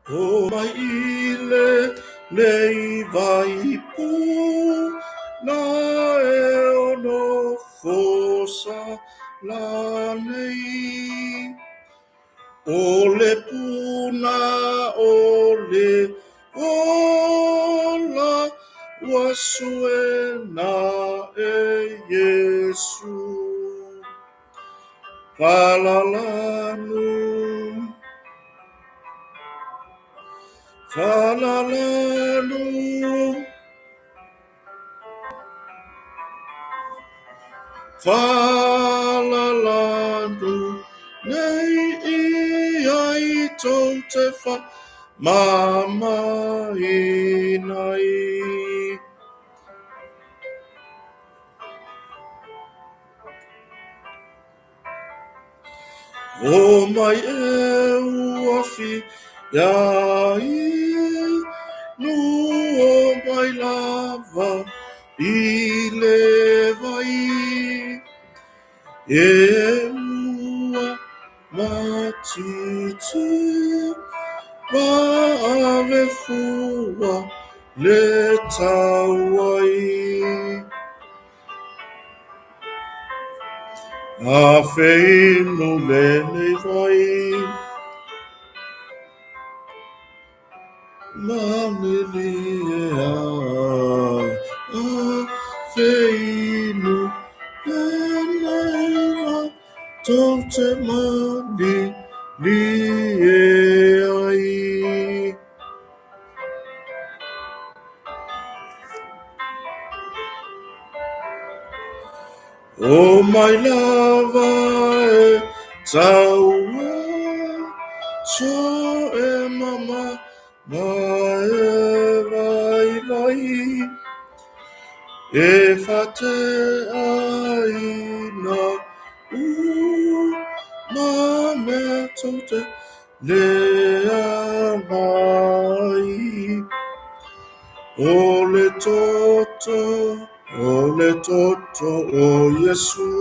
O mai i lenei vai puna e o nofo sala nei. O le puna o le ola ua suena e Iesu. Falalanu, falalanu, falalanu nei i ai tou te whamamaina ai. O mai e ua fia inu o mai lava i le vai. E ua matiti vave fua le tau ai. A feinu lenei vai. Manili e a feinu lenei vai tou te manili e ai. O mai lava e taua, so e mama ma e vai vai. E whate ai na u, ma mea tou te lea mai. O le toto, o le toto o Iesu.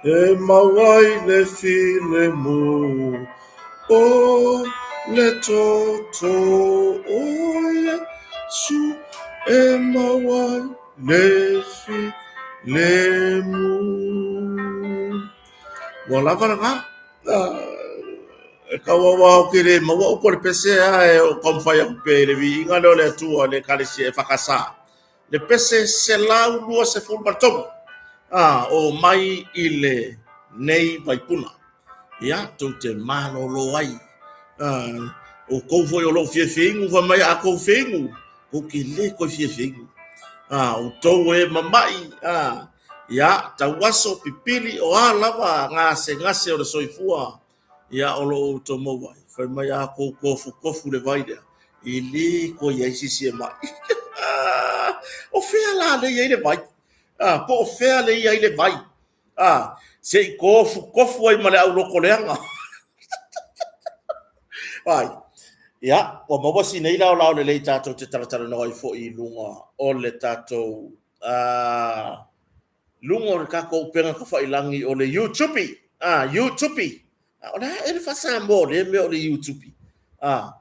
E mau ai le filemu, o le toto o Iesu. E mau ai le filemu. Ua lava lena. E kau au ao ke le maua upu o le pese a e o taumafai atu pea i le viiga lea o le Atua le Ekalesia EFKS. Le pese 123 a o mai i le nei vaipuna. Ia, tou te malolo ai. O kou foi o lou fiafia inu, fai mai a kou feinu, kou ke le koe fiafia inu. O tou e mamai, Ia, tauaso, pipili, o a lava gasegase o le soifua, ia o lo o outou maua ai. Fai mai a kou kofukofu le vai lea, e le koe i ai se isi e mai. O fea la le i ai le vai? Ah, po o fea le i ai le vai? Ah, se i kofukofu ai ma le auloko leaga. Ai, ia, ua maua si nei laolao lelei tatou te talatalanoa ai foi i luga o le tatou uh, luga o le tatou upega tafailagi o le YouTube. Ah, YouTube. Ah, o le a e le faasamoa o lea mea o le YouTube. Ah,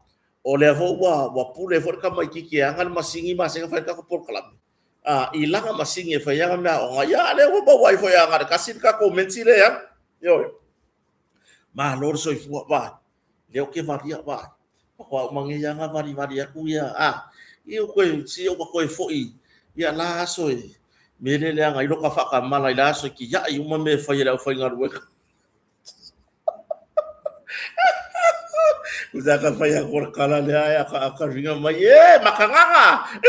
o lea foi ua, ua pule foi le tamaititi e aga le masini ma sega fai le tatou polokalame. Ah, i lana masini e fai ana mea aoga. Ia, lea ua maua ai foi aga le kasi le tatou menti lea. Ioe. Malo le soifua, vai. Lea ou te valia, vaai. Faatoa uma nei lava na valivali atu ia, a, ia ou toe, se ua toe foi ia la aso e me le leaga i loka faatamala i la aso e tiai uma mea e fai e le aufaigaluega. Usa ka fai aku o le kala lea e aka aka ringa mai, e, makagaga!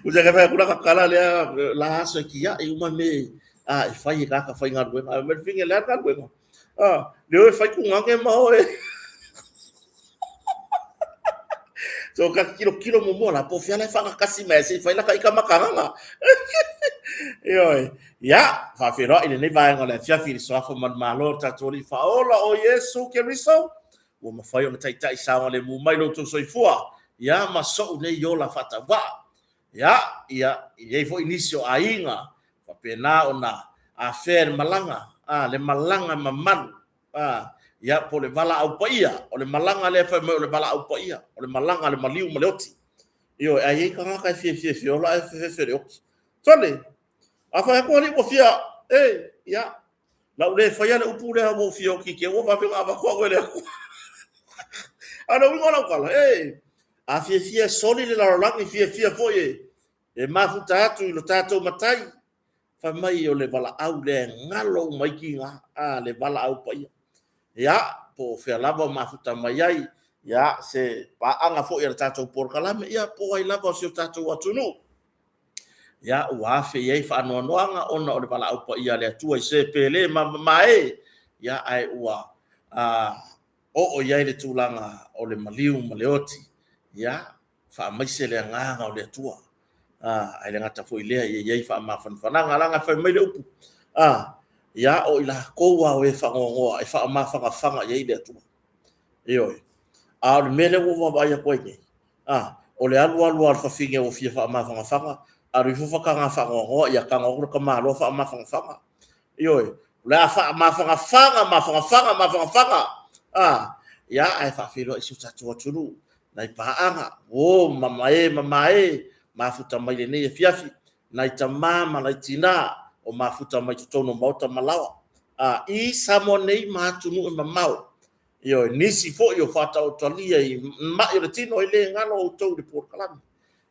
Usa ka fai aku la ka kala lea la aso e tiai uma mea a, e fai e kaka faigaluega. Me le finge lea galuega. Ah, leo e fai kungage ma oe. So ka kilo kilo mo mo la po fiala e whakakasi mai se fai la ka ika makanganga. Ioe. Ia, whawheroa i lenei vaenga o le afiafi i le suafa manumalo o tatou Alii Faaola o Iesu Keriso. Ua mafai ona taitai saogalemu mai lo outou soifua. Ia, ma sou nei ola faatauvaa. Ia, ia, i ai foi nisi o aiga faapena ona afea le malaga. a, le malaga mamalu, a, ia, po o le valaau paia, o le malaga lea fai mai o le valaau paia, o le malaga a le maliu ma le oti. Ioe, ae i ai tagata e fiafia e fiola ae fefefe i le oti. Sole, a fai atu alii ua fia, e, ia, lau le faia le upu lea ua ou fia oti te ua vave ona avatu au e le Atua. A o le uiga o lau tala, e, a fiafia e soli le lalolagi, fiafia foi e, e mafuta atu i lo tatou matai, fai mai o le valaau lea e galo uma ai tiga, a, le valaau paia. Ia, po o fea lava o mafuta mai ai, ia, se paaga foi a le tatou polokalame, ia, po o ai lava o si o tatou atunuu. Ia, ua afe i ai faanoanoaga ona o le valaau paia a le Atua i se pele ma mamae, ia, ae ua a, oo i ai le tulaga o le maliu ma le oti. Ia, faamaise le agaga o le Atua. A, ae le gata foi i lea, ia i ai faamafanafanaga, leaga fai mai le upu, a, ia, o i latou lava o e faanoanoa e faamafanafaga i ai le Atua. Ioe. A o le mea lea ua ou vaavaai atu ai nei, a, o le alu alu lava o le fafine ua fia faamafanafaga, alu ifo fataga faanoanoa, ia tago atu le tamaloa faamafanafaga. Ioe, o le a faamafanafaga, mafanafaga, mafanafaga, a, ia, ae faafeiloai si o tatou atunuu, nai paaga, o, mama e, mama e, mafuta mai lenei afiafi, nai tama ma nai tina, o mafuta mai totonu o maota ma laoa, a, i Samoa nei ma atunuu e mamao. Ioe, nisi foi o faataotoalia i mai o le tino e le galo outou i le polokalame.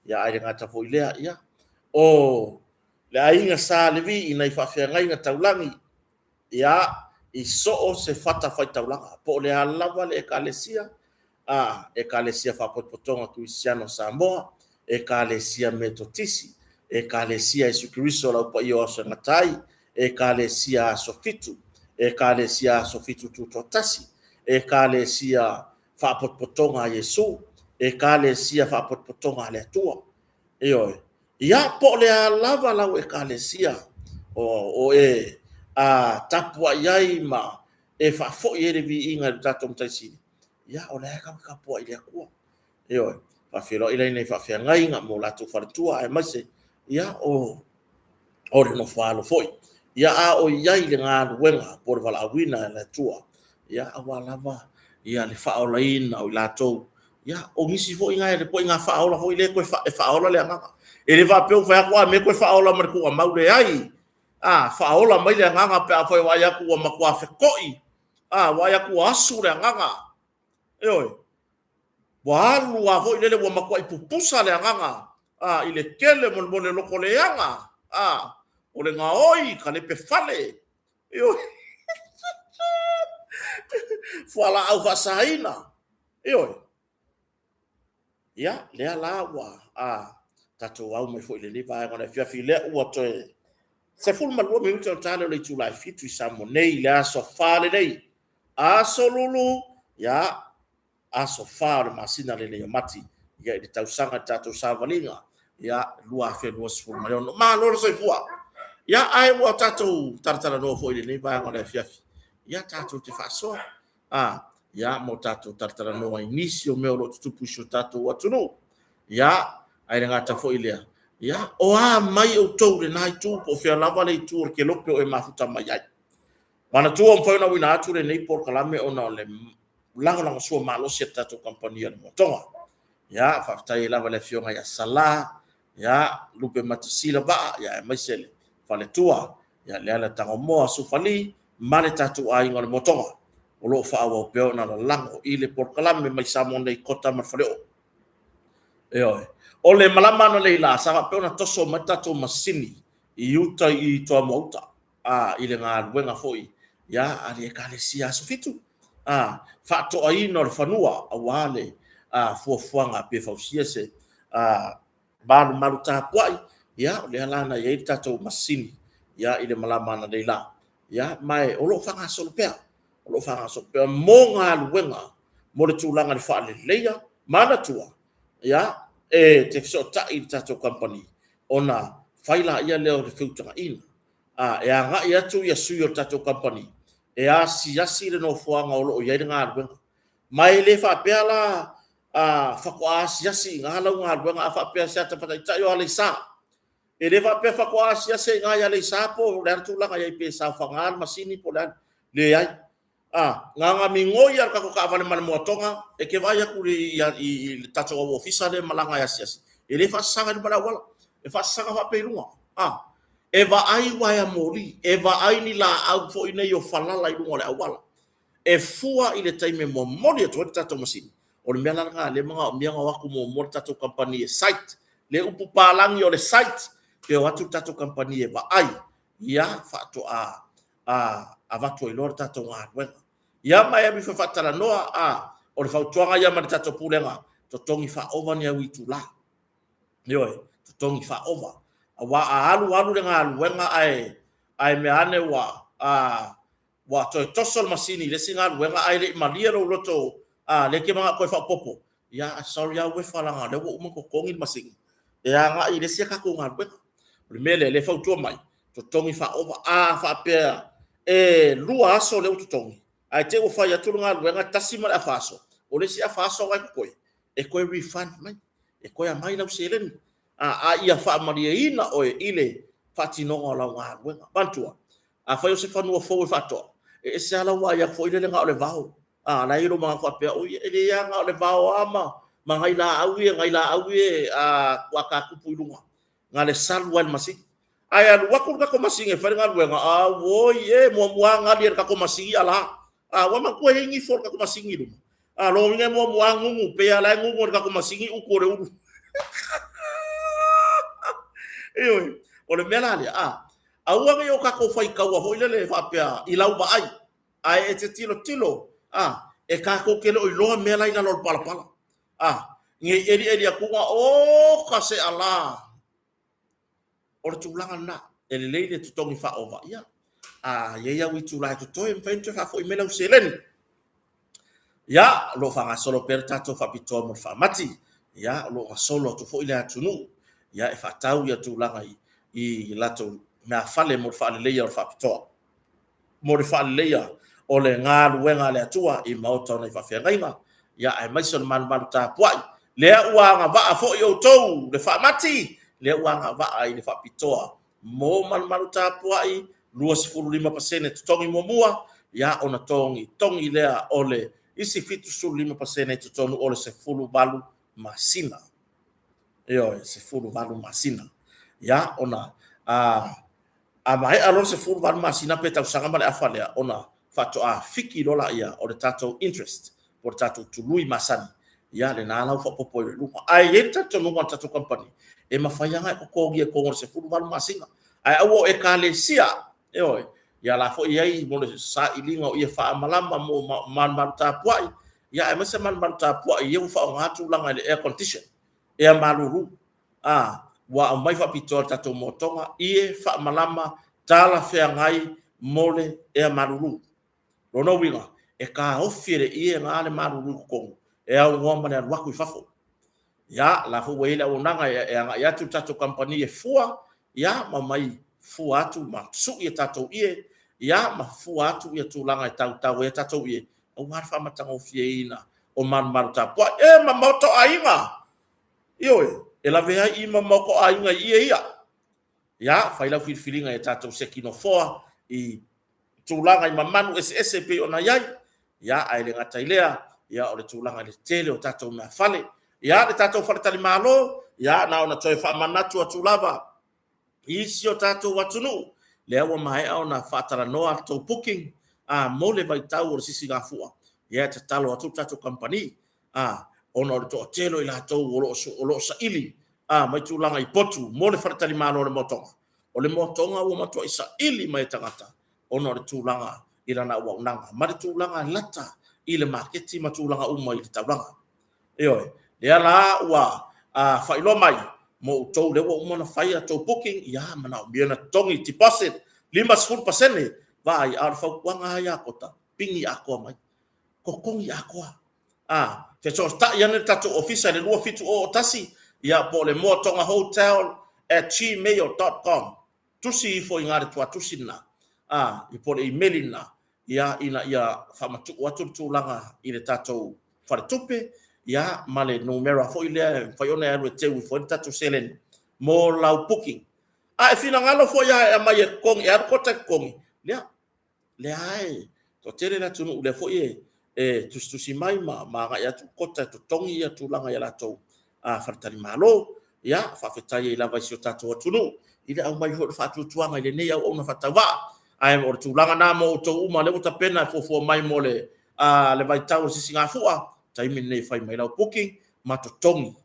Ia, ae le gata foi i lea, ia, o le aiga Sa Levi i nai faafeagaiga taulagi, ia, i so o se fatafaitaulaga, po o le a lava le Ekalesia, a, Ekalesia Faapotopotoga Kerisiano o Samoa, Ekalesia Metotisi, Ekalesia Iesu Keriso o le Au Paia o Aso e Gata Ai, Ekalesia Aso Fitu, Ekalesia Aso Fitu Tutoatasi, Ekalesia Faapotopotoga a Iesu, Ekalesia Faapotopotoga a le Atua. Ioe. Ia, po o le a lava lau Ekalesia o, o e a, tapuai ai ma e faafoi ai le viiga i le tatou Matai Sili, ia, o lea tatou te tapuai i le Atua. Ioe, faafeiloai la i nei faafeagaiga ma o latou faletua aemaise, ia, o, o le nofoaalo foi. Ia, a o i ai le galuega po o le valaauina e le Atua, ia, aua lava ia le faaolaina o i latou. Ia, o nisi foi na le ituaiga faaola foi lea toe e faaola le agaga. E le faapea ua fai atu, a mea toe faaola ma le tuugamau, leai. A, faaola mai le agaga pe afai ua vaai atu ua matua feto'i, a, vaai atu ua asu le agaga. Ioe. Ua alu lava foi lele ua matuai pupusa le agaga, a, i le tele molemole loto leaga, a, o le gaoi kalepe fale. Ioe. Fualaau faasaina. Ioe. Ia, lea la ua a, tatou au mai foi i lenei vaega o le afiafi lea ua toe 12 minute ona ta lea o le itula e 7 i Samoa nei i le aso 4 lenei. Aso Lulu, ia, aso 4 o le masina lenei o Mati, ia, i le tausaga i le tatou savaliga, ia, 2026. Malo le soifua! Ia, ae ua tatou talatalanoa foi i lenei vaega o le afiafi, ia, tatou te faasoa, a, ia, mo tatou talatalanoa i nisi o mea o lo o tutupu i si o tatou atunuu. Ia, ae le gata foi i lea, ia, o a mai outou i lena itu, po o fea lava le itu o le kelope o e mafuta mai ai. Manatua ua mafai ona auina atu lenei polokalame ona o le lagolagosua malosi a le tatou kamupani a le Moatoga. Ia, faafetai ai lava i le Afioga ia Sala, ia, Lupe Matasila Vaa, ia, aemaise le faletua, ia, Leala Tagomoa Sufali, ma le tatou aiga o le Moatoga, o lo o faaauau pea ona lalago i le polokalame mai Samoa nei, Kota ma le Faleoo. Ioe. O le malama ananei la, sa faapea ona toso mai le tatou masini i uta i Toamuauta, a, i le galuega foi ia a le Ekalesia Aso Fitu, a, faatoaina o le fanua aua le a, fuafuaga pe fausia se a, malumalu tapuai, ia, o lea la na i ai le tatou masini ia i le malama ananei la. Ia, ma e o lo o faagasolo pea, o lo o faagasolo pea mo galuega mo le tulaga i le faaleleia manatua, ia, e te fesootai i le tatou kamupani ona fai laia lea o le feutagaiga. A, e agai atu ia sui o le tatou kamupani e asiasi le nofoaga o lo o i ai le galuega. Ma e le faapea la a, faatoa asiasi i ina lau galuega a faapea se ata fataitai o Aleisa. E le faapea faatoa asiasi ai i ina i Aleisa po o le a le tulaga i ai pe saofaga le masini po o le a. Leai. A, na ona migoi lava o le tatou taavale ma le moatoga, e te vaai atu i le tatou au ofisa lea e malaga e asiasi, e le faasasaga i luma o le auala, e faasasaga faapea i luga. A, e vaai uaea moli, e vaai ni laau foi nei o falala i luga o le auala. E fua i le taimi e momoli atu ai le tatou masini. O le mea la lena lea e manaomia ona o atu muamua le tatou kamupani e site. Le upu palagi o le site, pe o atu le tatou kamupani e vaai, ia faatoa avatu ai loa le tatou galuega. Ia ma e alu ifo e faatalanoa, a, o le fautuaga ia mai le tatou Pulega, totogi faaova ni au itula. Ioe, totogi faaova. Aua a alu alu le galuega ae ae mea ane ua a, ua toe toso le masini i le isi galuega ae le i malie lou loto, a, lea e te manao e toe faaopoopo, ia, sorry lava Uefa leaga o lea ua uma ona totogi le masini e agai i le isi a tatou galuega. O le mea lea, lea e fautua mai, totogi faaova. A faapea e 2 aso lea ua totogi, ae te i ua fai atu le galuega e tasi ma le afa aso, o le isi afa aso lena e totoe, e toe refund mai, e toe aumai lau seleni. A ia faamalieina oe i le faatinoga o lau galuega. Manatua, afai o se fanua fou e faatoa, e ese lava lau vaai atu foi lele na o le vao. A, la e i ai lou manatu faapea, oi, e lelei lava na o le vao lava ma, ma nai laau ia, nai laau ia a tupu i luga, na le salu lava i le masini. Ae alu atu le tatou masini e fai le galuega, auoi e, muamua lava gali e le tatou masini ala. A, ua manatua e i ai nifo o le tatou masini i luma. A, lona uiga e muamua lava nunu, pei lava la e nunu e le tatou masini utu o le ulu. Ioe, o le mea la lea, a, aua ne i o tatou faitaua foi lele faapea i lau vaai, ae e te tilotilo, a, e tatou te le o iloa mea la i lalo o le palapala. A, ne i elieli atu, oka se ala. O le tulaga lena, e lelei le totogi faaova, ia, a i ai au itula e totoe, e mafai ona toe faafoi mai lau seleni. Ia, o lo o faagasolo pea le tatou faapitoa mo le faamati. Ia, o lo o gasolo atu foi le atunuu, ia, e faatau ia tulaga i, i latou meafale mo le faaleleia o le faapitoa. Mo le faaleleia o le galuega a le Atua i maota o nai faafeagaiga, ia aemaise o le malumalu tapuai. Lea ua agavaa foi outou le faamati, lea ua agavaa i le faapitoa mo malumalu tapuai, 25% totogi muamua, ia ona togitogi lea o le isi 75% i totonu o le 18 masina. Ioe, 18 masina. Ia ona a A maea loa le 18 masina pe tausaga ma le afa lea, ona faatoa fiki loa laia o le tatou interest po o le tatou tului masani, ia lena la ua faaopoopo ai i luga. Ae i ai le talitonuga o le tatou kamupani, e mafai lava ona e totogi i totonu o le 18 masina. Ae aua o Ekalesia, ioe, ia la foi i ai mo le sailiga o ie faamalama mo malumalu tapuai, ia aemaise malumalu tapuai ia ua faaaoga tulaga i le air condition, ea malulu. A, ua aumai faapitoa e le tatou motoga ie faamalama talafeagai mo le ea malulu. Lona uiga, e taofi e le ie na le malulu i totonu e aunoa ma le alu atu i fafo. Ia, la foi ua i ai le auaunaga e agai atu le tatou kamupani e fua, ia, ma omai fua atu ma sui e tatou ie, ia, ma fua atu ia tulaga e tautau ai a tatou ie, aua le faamatagofieina o malumalu tapuai. E mamao to aiga! Ioe, e lavea ai i mamao ko aiga i ie ia. Ia, fai lau filifiliga i a tatou seki nofoa i tulaga i mamanu eseese e pei ona i ai. Ia, ae le gata i lea, ia, o le tulaga i le tele o tatou meafale. Ia, le tatou faletalimalo, ia, na ona toe faamanatu atu lava i si o tatou atunuu, lea ua maea ona faatalanoa a tou booking a mo le vaitau o le sisigafua. Ia, e tatalo atu le tatou kamupani, a, ona o le toatele o i latou o lo o, o lo o saili a, mai tulaga i potu mo le faletalimalo o le motoga. O le motoga ua matuai saili mai e tagata ona o le tulaga i lana auaunaga ma le tulaga e lata i le maketi ma tulaga uma i le taulaga. Ioe, lea la ua a, faailoa mai mo outou lea ua uma ona fai a tou booking, ia manaomia ona totogi deposit 50%. Vaai, a o le fautuaga lava ia Kota, pigi atoa mai. Totogi atoa. A, fesootai ane le tatou ofisa i le 2701, ia, po o le moatogahotel@gmail.com. Tusi ifo i ina le tuatusi lena, a, po o le imeli lena, ia, ina ia faamatuu atu le tulaga i le tatou faletupe, ia, ma le numera foi lea e mafai ona e alu e teu ifo ai le tatou seleni mo lau booking. A e finagalo foi a e aumai e totogi, e alu kota e totogi, lea, lea e toatele le atunuu lea foi e, e tusitusi mai ma, ma agai atu kota e totogi ia tulaga i latou a faletalimalo. Ia, faafetai ai lava i si o tatou atunuu i le aumai foi o le faatuatuaga i lenei auauna faatauvaa. Ae o le tulaga na mo outou uma lea ua tapena e fuafua mai mo le, a, le vaitau o le sisigafua, taimi lenei e fai mai lau booking ma totogi.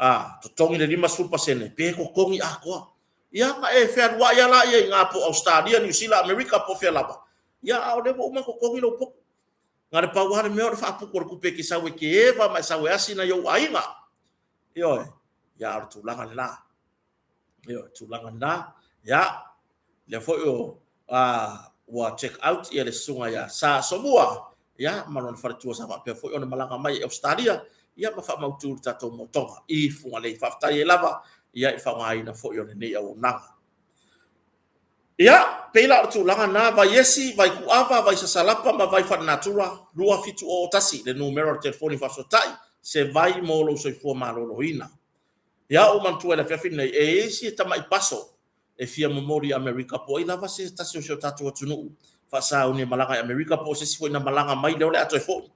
A, totogi le 50% pe totogi atoa. Ia, na e fealuai lava laia i ina po o Ausetalia, Niu Sila, Amerika po o fea lava, ia a o lea ua uma ona totogi lou potu. Na o le pau lava le mea o le faaputu o le tupe e te sau e te eva ma e sau e asi nai ou aiga. Ioe, ia a o le tulaga lena. Ioe, tulaga lena. Ia, lea foi o a, ua check out ia le susuga ia Sa Asomua, ia, ma lona faletua sa faapea foi ona malaga mai i Ausetalia, ia ma faamautu le tatou motoga i Fugalei. Faafetai ai lava, ia, i faaaogaina foi o lenei auaunaga. Ia, pei la o le tulaga lena, Vaiesi, Vaikuava, Vaisasalapa ma Vaifalenatura, 2701 le numera o le telefoni faafesootai, se vai mo lou soifua maloloina. Ia, ua ou manatua i le afiafi lenei, e i ai si tamai paso e fia momoli i Amerika, po o ai lava se tasi o si o tatou atunuu faasauni e malaga i Amerika, po o se isi foi na malaga mai lea o le a toe foi.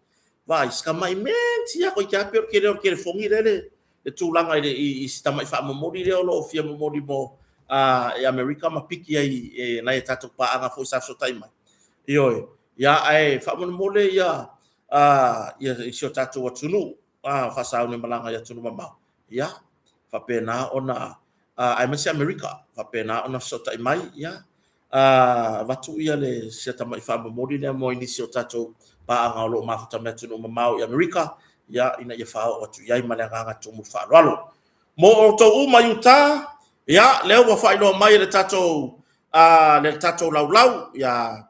Vaai, si tamai mea iti lava toeitiiti lava pei o le tele o le telefoni lea le le tulaga i le i, i si tamai faamomoli lea o lo o fia momoli mo a i Amerika ma piki ai e nai a tatou paaga foi sa fesootai mai. Ioe, ia ae faamolemole ia a ia i si o tatou atunuu a faasauni malaga i atunuu mamao, ia faapena ona aemaise Amerika, faapena ona fesootai mai, ia avatu ia le sia tamai faamomoli lea mo nisi o tatou paaga o lo o mafuta mai atunuu mamao i Amerika, ia ina ia faaoo atu i ai ma le agaga tumu faaaloalo. Mo outou uma i Utah, ia lea ua faailoa mai e le tatou le tatou laulau ia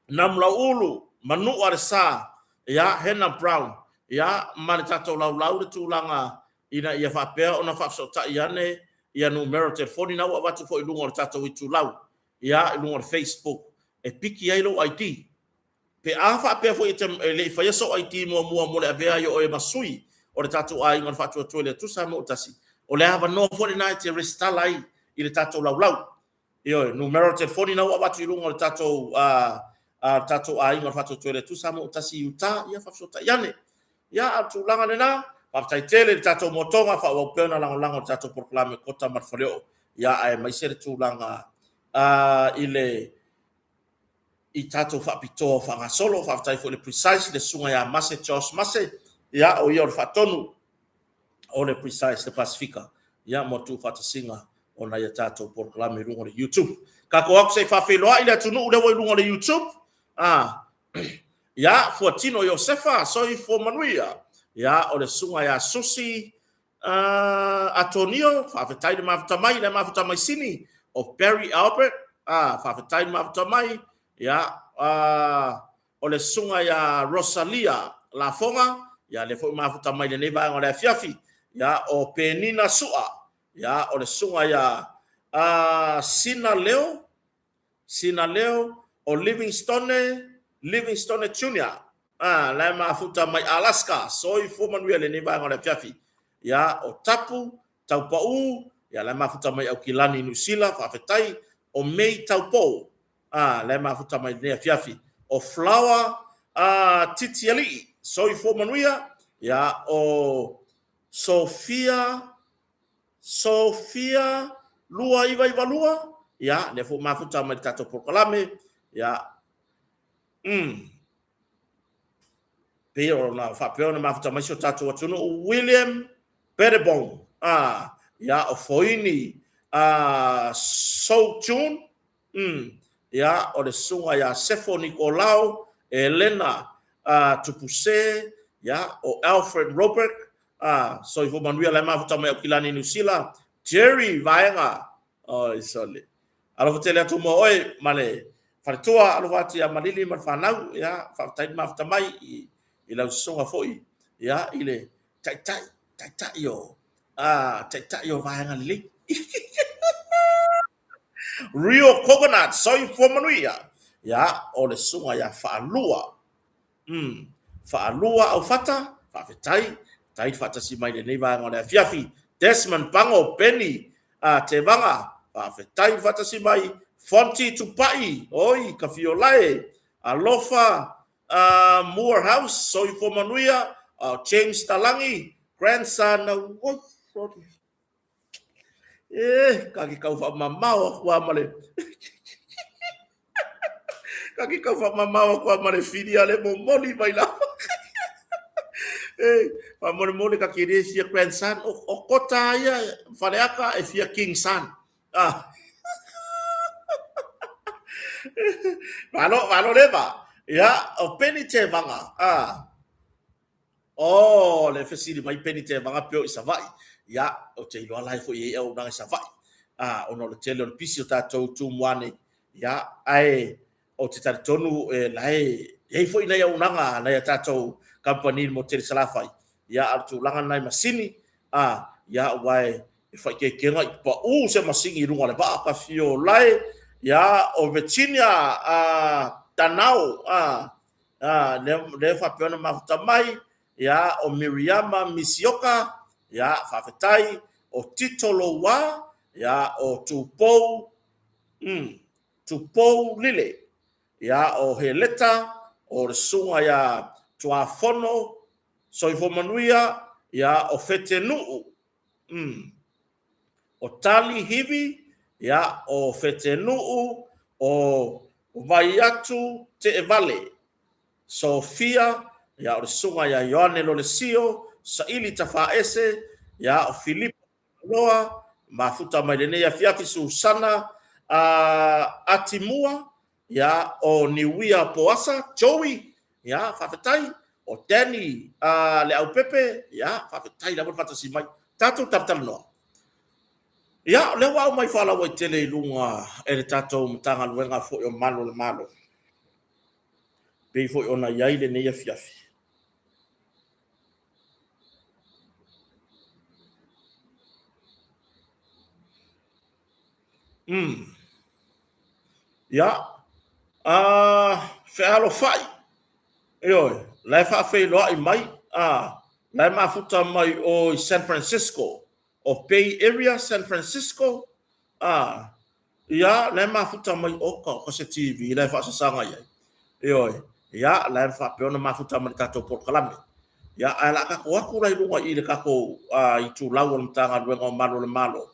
Namulauulu, Manua le Sa, ia Hannah Brown, ia ma le tatou laulau le tulaga ina ia faapea ona faafesootai ane ia numera o telefoni na ua avatu foi i luga o le tatou itulau, ia i luga o le Facebook e piki ai lou ID. Pe a faapea foi e te e le i faia sou ID muamua mo le avea ai o oe ma sui o le tatou aiga o le Faatuatua i le Atua Samoa ua Tasi, o le avanoa foi lena e te resitala ai i le tatou laulau. Ioe, numera o le telefoni na ua avatu i luga o le tatou a a tatou aiga o le Faatuatua i le Atua Samoa ua Tasi i Utah, ia faafesootai ane. Ia, a o le tulaga lena, faafetai tele i le tatou motoga, faaauau pea ona lagolago i le tatou polokalame Kota ma le Faleoo, ia aemaise le tulaga a i le i tatou faapitoa o faagasolo. Faafetai foi i le Precise, le susuga ia Mase Josh Mase, ia o ia o le faatonu o le Precise le Pasifika, ia mo le tuufaatasiga o nai a tatou polokalame i luga o le YouTube. Tatou atu se i faafeiloai le atunuu lea ua i luga o le YouTube. Ah, ia, Fuatino Iosefa, soifua manuia. Ia, o le susuga ia Susi Atonio, faafetai le mafuta mai, le mafuta mai Sini, o Barry Albert, ah, faafetai le mafuta mai. Ia, o le susuga ia Rosalia Lafoga, ia lea foi mafuta mai lenei vaega o le afiafi. Ia, o Penina Sua, ia, o le susuga ia Sina Leo, Sina Leo, o Livingstone, Livingstone Junior, a, la e mafuta mai Alaska, soifua manuia lenei vaega o le afiafi. Ia, o Tapu, Taupau, ia la e mafuta mai Aukilani, Niu Sila, faafetai, o May Taupou, a, la e mafuta mai lenei afiafi. O Flower, a, Titialii, soifua manuia, ia, o Sophia, Sophia 2992, ia, lea foi mafuta mai le tatou polokalame, ia, pei ona faapea ona mafuta mai si o tatou atunuu, William Pettibone, ah, ia, o Foini, ah, Sou Chun, ia, o le susuga ia Sefo Nikolao, Elena, ah, Tupuse, ia, o Alfred Robert, ah, soifua manuia la e mafuta mai Aukilani, Niu Sila, Jerry Vaega, oi sole. Alofa tele atu mo oe ma le faletua, alofa atu ia Malili ma le fanau, ia, faafetai le mafuta mai i, i lau susuga foi, ia, i le taitai, taitai o, ah, taitai o vaega lelei. Rio Coconut, soifua manuia. Ia, o le susuga ia Faalua. Faalua Aufata, faafetai, faafetai le faatasi mai i lenei vaega o le afiafi. Desmond Pango, Penny, Tevaga, Faafetai le faatasi mai. Fonti Tupai, oi, Kafiolae, Alofa, Moorhouse, soifua manuia, James Talangi, grandson, oi, sorry. E, ka ki kau whaamamao aku a ma le... ka ki kau whaamamao aku a ma le whiri a le momoli mai lava. E, whamolemole ka ki re fia grandson, o kota ia, whareaka e fia king son. Ah. Malo, malo leva. Ia, o Penny Te Vanga. Ah. Oh, le fesili mai Penny Te Vanga peo i Savaii. Ia, ou te iloa la e foi i ai auaunaga i Savaii. Ah, ona o le tele o le pisi o tatou Tumua nei. Ia, ae ou te talitonu e la e i ai foi nai auaunaga a nai a tatou kamupani mo Tele Salafai. Ia, a o le tulaga lena i masini, ah, ia, aua e e whaikekega i paʻū se masini i luga o le vaa ka fio lae, ia, o Virginia, ah, Tanao, ah, A, lea, lea faapea ona mafuta mai, ia, o Miriama Misioka, ia, faafetai, o Tito Louā, ia, o Tupou, Tupou Lile, ia, o Heleta, o le susuga ia Tuafono Soifua Manuia, ia, o Fetenuu, o Tali Hivi, ia, o Fetenuu, o Vaiatu Teevale, Sofia, ia, o le susuga ia Ioane Lolesio, Saili Tafaese, ia, o Filipo Loa, mafuta mai lenei afiafi, Susana Atimua, ia, o Niuia Poasa, Joey, ia, faafetai, o Danny Leaupepe, ia, faafetai lava le faatasi mai. Tatou talatalanoa. Ia, o lea ua aumai faalauaitele i luga e le tatou Matagaluega foi o Malu o le Malo, pei foi ona i ai lenei afiafi. Ia, fealofai, ioe, la e faafeiloai mai, la e mafuta mai o i San Francisco, o Bay Area, San Francisco, ia, la e mafuta mai, oka, oka se TV la e faasasaga i ai, ioe, ia, la e faapea ona mafuta mai le tatou polokalame. Ia, ae o le a tatou atu la i luga i le tatou itulau o le Matagaluega o Malu o le Malo,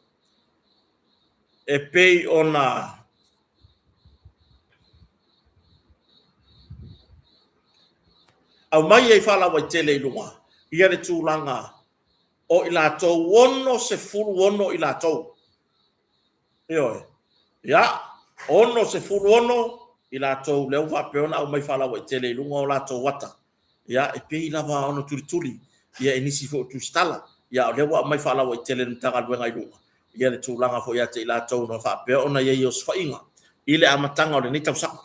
e pei ona aumai ai faalauaitele i luga ia le tulaga o i latou 66 i latou. Ioe. Ia, 66 i latou lea ua faapea ona aumai faalauaitele i luga o latou ata. Ia, e pei lava ona tulituli ia e nisi foi o tusitala. Ia, o lea ua aumai faalauaitele e le Matagaluega i luga ia le tulaga foi ia te i latou na faapea ona i ai osofaiga i le amataga o lenei tausaga.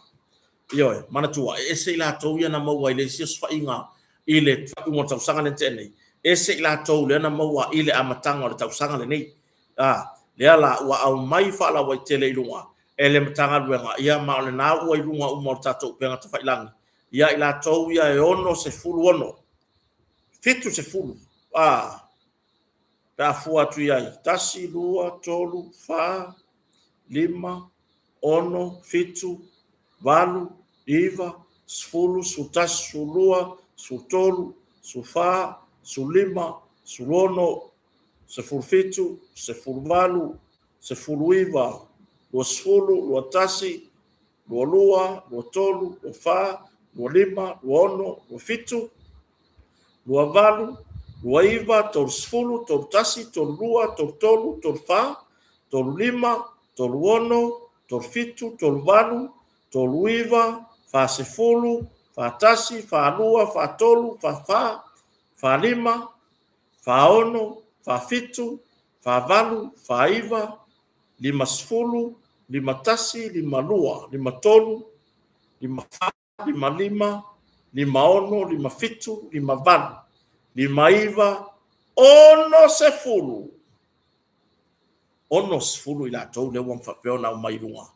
Ioe, manatua, e ese i latou ia na maua i le isi osofaiga i le faaiuga o le tausaga lea na tea nei, ese i latou lea na maua i le amataga o le tausaga lenei. A, lea la ua aumai faalauaitele i luga e le Matagaluega, ia ma o lena ua i luga uma o le tatou upega tafailagi, ia i latou ia e 66, 70, a, pe a fua atu i ai, 1, 2, 3, 4, 5, 6, 7, 8, 9, 10, 11, 12, 13, 14, 15, 16, 17, 18, 19, 20, 21, 22, 23, 24, 25, 26, 27, 28, 30, 31, 32, 33, 34, 35, 36, 37, 38, 39, 40, 41, 42, 43, 44, 45, 46, 47, 48, 49, 50, 51, 52, 53, 54, 55, 56, 57, 58, 60. 60 i latou lea ua faapea ona aumai i luga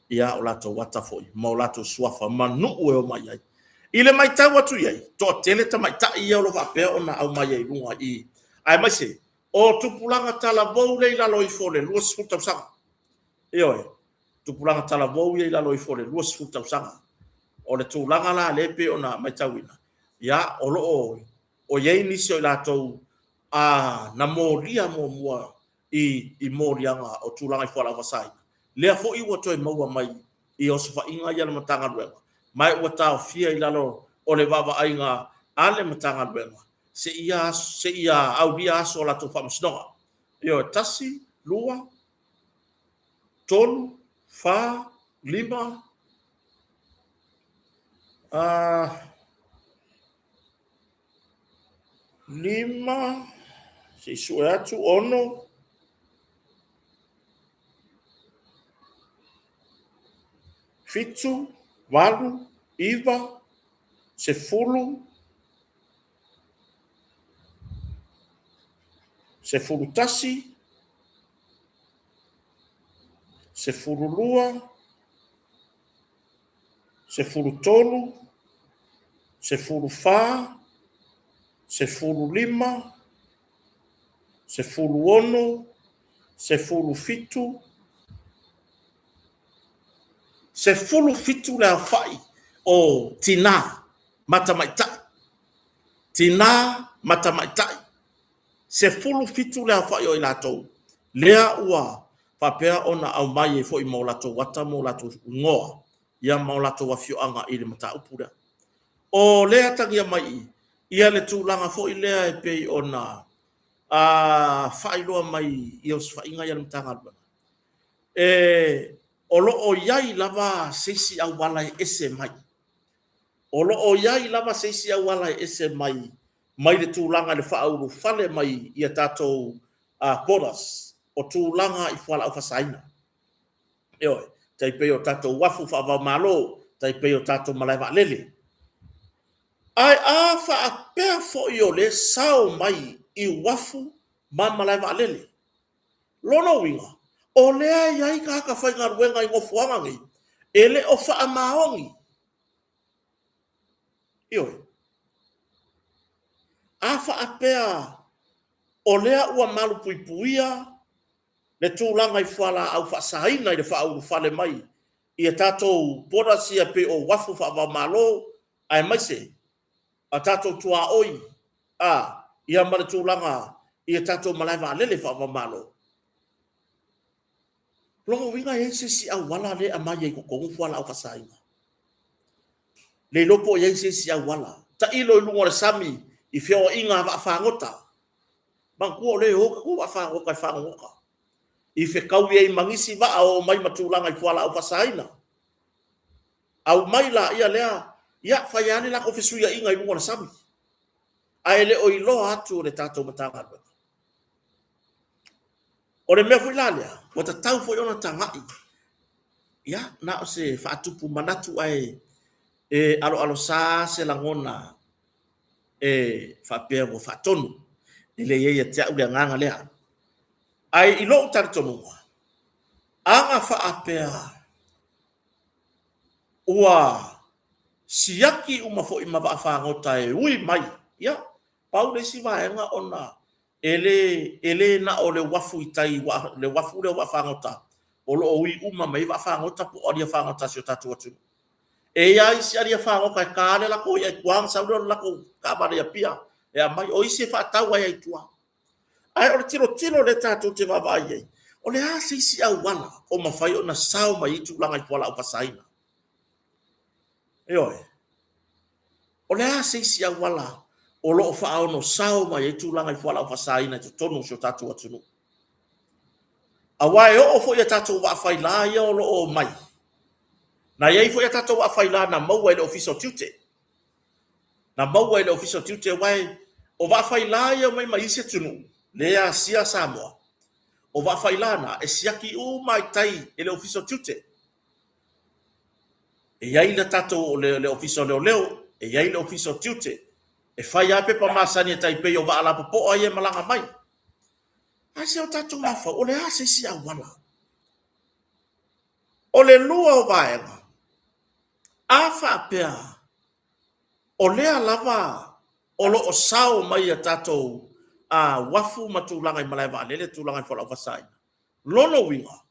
ia o latou ata foi ma o latou suafa ma nuu e omai ai. I le matau atu i ai, toatele tamaitai ia o lo o faapea ona aumai ai i luga i, aemaise o tupulaga talavou lea i lalo ifo o le 20 tausaga. Ioe, tupulaga talavou ia i lalo ifo o le 20 tausaga. O le tulaga la lea e pei ona matauina, ia, o lo o o i ai nisi o i latou a na molia muamua i i moliaga o tulaga i fualaau faasaina, lea foi ua toe maua mai i osofaiga ia a le Matagaluega, ma ua taofia i lalo o le vaavaaiga a le Matagaluega seia seia aulia aso o latou faamasinoga. Ioe, 1, 2, 3, 4, 5, 5, se i sue atu, 6, 7, 8, 9, 10, 11, 12, 13, 14, 15, 16, 17, 17 le aofai o tinā ma tamaitai, tinā ma tamaitai, 17 le aofai o i latou lea ua faapea ona aumai ai foi ma o latou ata ma o latou igoa ia ma o latou afioaga i le mataupu lea. O lea e atagia mai i ia le tulaga foi lea e pei ona faailoa mai i osofaiga ia a le Matagaluega, e o lo o i ai lava se isi auala e ese mai. O lo o i ai lava se isi auala e ese mai mai le tulaga i le faaulufale mai i a tatou borders o tulaga i fualaau faasaina. Ioe, tai pei o tatou uafu faava-o-Malo, tai pei o tatou malae vaalele. Ae a faapea foi o lea sao mai i uafu ma malae vaalele, lona uiga, o lea e i ai tagata faigaluega i nofoaga nei e le o faamaoni. Ioe. A faapea o lea ua malupuipuia le tulaga i fualaau faasaina i le faaulufale mai i a tatou borders ia pei o uafu faava-o-Malo aemaise a tatou tuaoi a ia ma le tulaga i a tatou malae vaalele faava-o-Malo. Lona uiga e i ai se isi auala lea e aumai ai i totonu fualaau faasaina. Le iloa po o i ai se isi auala. Tailo i luga o le sami i feoaiga a vaafagota. Manatua o lea e o tatou vaafagota e fagogota i fetaui ai ma nisi vaa o omai ma tulaga i fualaau faasaina. Aumai laia lea, ia fai lava le latou fesuiaiga i luga o le sami, ae le o iloa atu e le tatou Matagaluega. O le mea foi la lea, ua tatau foi ona tagai, ia, na o se faatupu manatu ae e aloalosa se lagona e faapea ua faatonu. E le i ai ia te au le agaga lea. Ae i lou talitonuga, a na faapea ua siaki uma foi ma vaafagota e ui mai, ia, pau le isi vaega ona e le, e le na o le uafu i tai, le uafu lea o vaafagota o lo o ui uma mai ai vaafagota po o alia fagota a si o tatou atunuu. E i ai isi alia fagota e ta le latou i'a i tua ona sau lea o le latou taavale i Apia e aumai. O isi e faatau ai i tua. Ae o le tilotilo lea tatou te vaavaai i ai, o le a se isi auala o mafai ona sao mai ai tulaga i fualaau faasaina? Ioe. O le a se isi auala o lo o faaono sao mai ai tulaga i fualaau faasaina i totonu o si o tatou atunuu? Aua e oo foi i a tatou vaa faila ia o lo o omai, na i ai foi a tatou vaa faila na maua e le Ofisa o Tiute. Na maua e le Ofisa o Tiute, aua o vaa faila ia e omai mai isi atunuu, lea e asia Samoa, o vaa faila na e siaki uma i tai e le Ofisa o Tiute. E i ai le tatou le Ofisa o Leoleo, e i ai le Ofisa o Tiute, e fai lava pepa masani e tai pei o vaa lapopoa ia e malaga mai. Ae se o tatou mafaufau, o le a se isi auala? O le lua o vaega, a faapea o lea lava o lo o sao mai a tatou uafu ma tulaga i malae vaalele, tulaga i fualaau faasaina, lona uiga,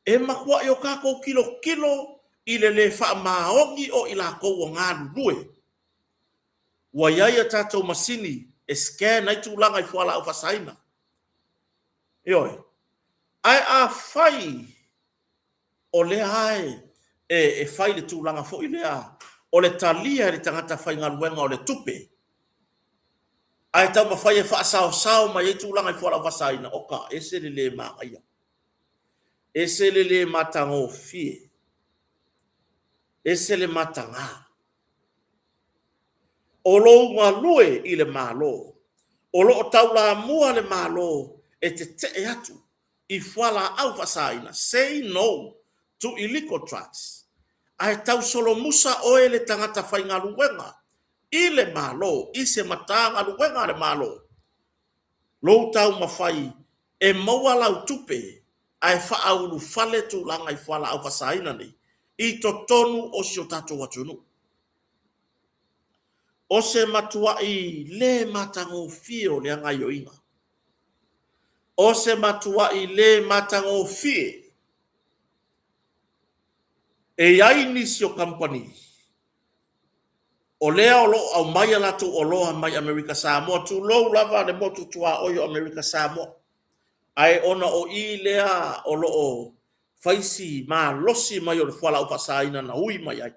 E matuaʻi o kākou kilokilo i le lē faamaoni o i lākou o galulue. Ua i ai a tātou masini e scan ai tulaga i fualaau faasaina. Ioe. Ae afai o lea e e fai le tulaga foi lea o le talia e le tagata faigaluega o le tupe, ae taumafai e faasaosao mai ai tulaga i fualaau faasaina, oka, ese le lē manaia. Ese le lē matagofie. Ese le mataga. O lou galue i le Malo, o lo o taulamua le Malo e tetee atu i fualaau faasaina, say no to illegal drugs, ae tausolomusa oe le tagata faigaluega i le Malo i se Matagaluega a le Malo, lou taumafai e maua lau tupe ae faaulufale tulaga i fualaau faasaina nei i totonu o si o tatou atunuu. O se matuaʻi lē matagofie o lea gaioiga. O se matuaʻi lē matagofie. E i ai nisi o kamupani o lea o lo o aumai a latou oloa mai Amerika Samoa, tulou lava le motu tuaoi o Amerika Samoa, ae ona o i lea o lo o fai si malosi mai o le fualaau faasaina na ui mai ai.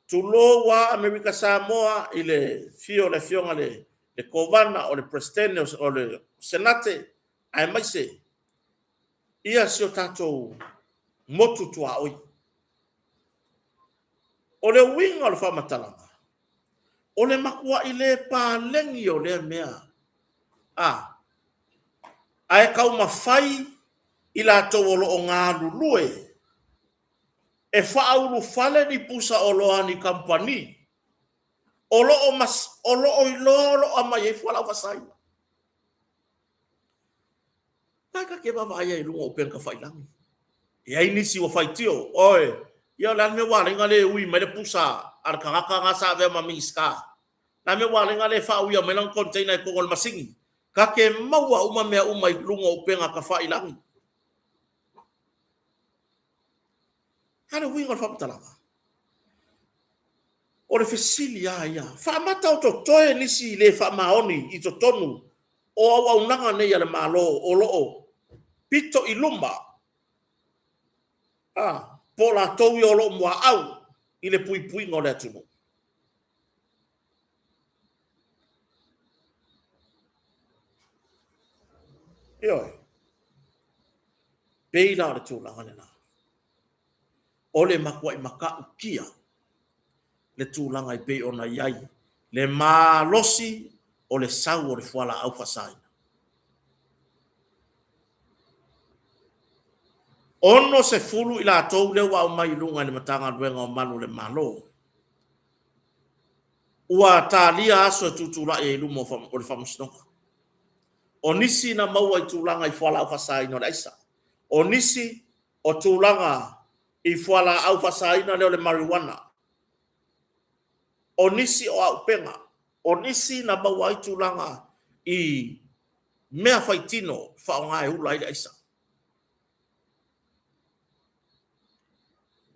Tulou a Amerika Samoa i le afio o le Afioga i le Kovana, o le Peresetene o le Senate, aemaise ia si o tatou motu tuaoi. O le uiga o le faamatalaga, o le matuaʻi lē paleni o lea mea, a, ae taumafai i latou o lo o galulue e faaulufale ni pusa oloa a ni kamupani o lo o o lo o iloa o lo o aumai ai fualaau faasaina. Ae ta te vaavaai ai i luga o upega tafailagi. E i ai nisi ua faitio, oe, ia o le a le mea ua ala ai ona le ui mai le pusa a le tagata na sa avea ma Minisita? O le a le mea ua ala ai ona le faauia mai lana container i totonu o le masini? Ta te maua uma mea uma i luga o upega tafailagi. A le uiga o le faamatalaga? O le fesili lava ia, faamata o totoe nisi le faamaoni i totonu o auaunaga nei a le Malo o lo o pito i luma, a, po o latou ia o lo o muaau i le puipuiga o le atunuu? Ioe. Pei la o le tulaga lena. O le matuai matautia le tulaga e pei ona i ai le malosi o le sau o le fualaau faasaina. 60 i latou lea ua aumai i luga i le Matagaluega o Malu o le Malo, ua talia aso e tutulai ai i luma o le Faamasinoga. O nisi na maua i tulaga i fualaau faasaina o le aisa. O nisi o tulaga i fualaau faasaina lea o le marijuana. O nisi o aupega. O nisi na maua ai tulaga i mea faitino faaaoga e ula ai le aisa.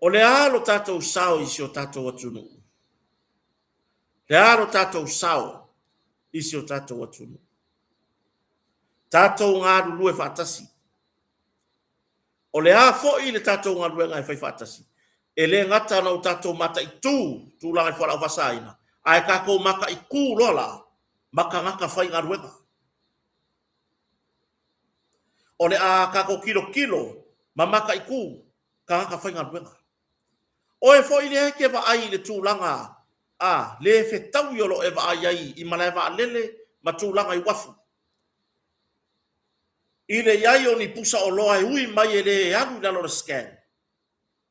O le a lo tatou sao i si o tatou atunuu? Le a lo tatou sao i si o tatou atunuu? Tatou galulue faatasi. O le a foi le tatou galuega e fai faatasi? E le gata ona o tatou mataitu tulaga i fualaau faasaina, ae tatou mataitu loa la ma tagata faigaluega. O le a tatou tilotilo ma mataitu tagata faigaluega. Oe foi lea e te vaai i le tulaga a le fetaui o lo o e vaai ai i malae vaalele ma tulaga i uafu. I le i ai o ni pusa oloa e ui mai e le alu i lalo o le scan,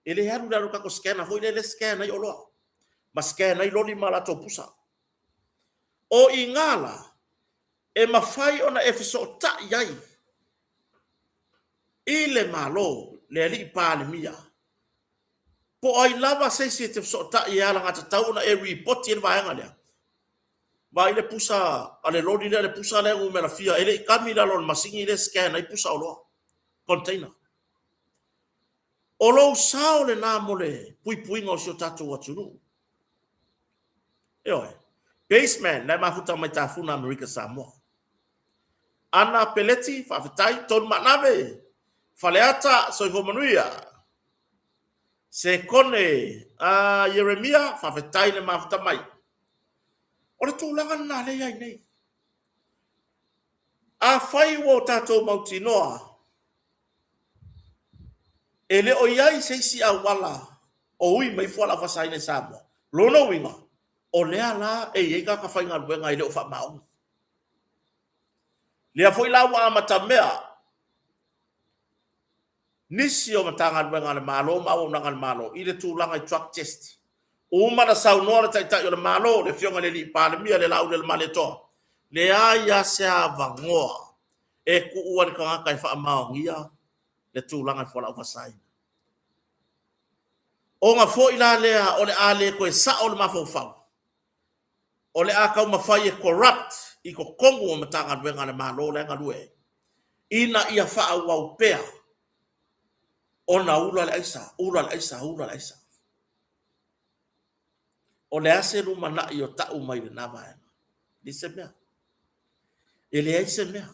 e le alu i lalo o le tatou scanner foi lea e scan ai oloa ma scan ai loli ma latou pusa. O i ina la e mafai ona e fesootai ai i le Malo, le Alii Palemia, po o ai lava se isi e te fesootai e alagatatau ona e ripoti ai le vaega lea. Vaai le pusa a le loli lea, le pusa lea numera fia, e le i kami i lalo o le masini lea e scan ai pusa oloa, container. O lou sao lena mo le puipuiga o si o tatou atunuu. Ioe. Baseman, la e mafuta mai Tafuna Amerika Samoa. Ana Peleti, faafetai. Tonu Maanave, Faleata, soifua manuia. Sekone, Ieremia, faafetai le mafuta mai. O le tulaga lena lea e i ai nei. Afai ua o tatou mautinoa e le o i ai se isi auala o ui mai fualaau faasaina i Samoa, lona uiga, o lea la e i ai tagata faigaluega e le o faamaoni. Lea foi la ua amatamea nisi o Matagaluega a le Malo ma auaunaga a le Malo i le tulaga i drug test. Uma na saunoa le Taitai o le Malo, le Afioga i le Alii Palemia, le Laaulialemalietoa, leai lava se avanoa e tuu ai le tagata e faamaonia le tulaga i fualaau faasaina. Ona foi la lea o le a le toe sao le mafaufau, o le a taumafai e corrupt i totonu o Matagaluega a le Malo la e galue ai, ina ia faaauau pea ona ula le aisa, ula le aisa, ula le aisa. O le a se lumanai o tau mai lena vaega? Leai se mea. E leai se mea.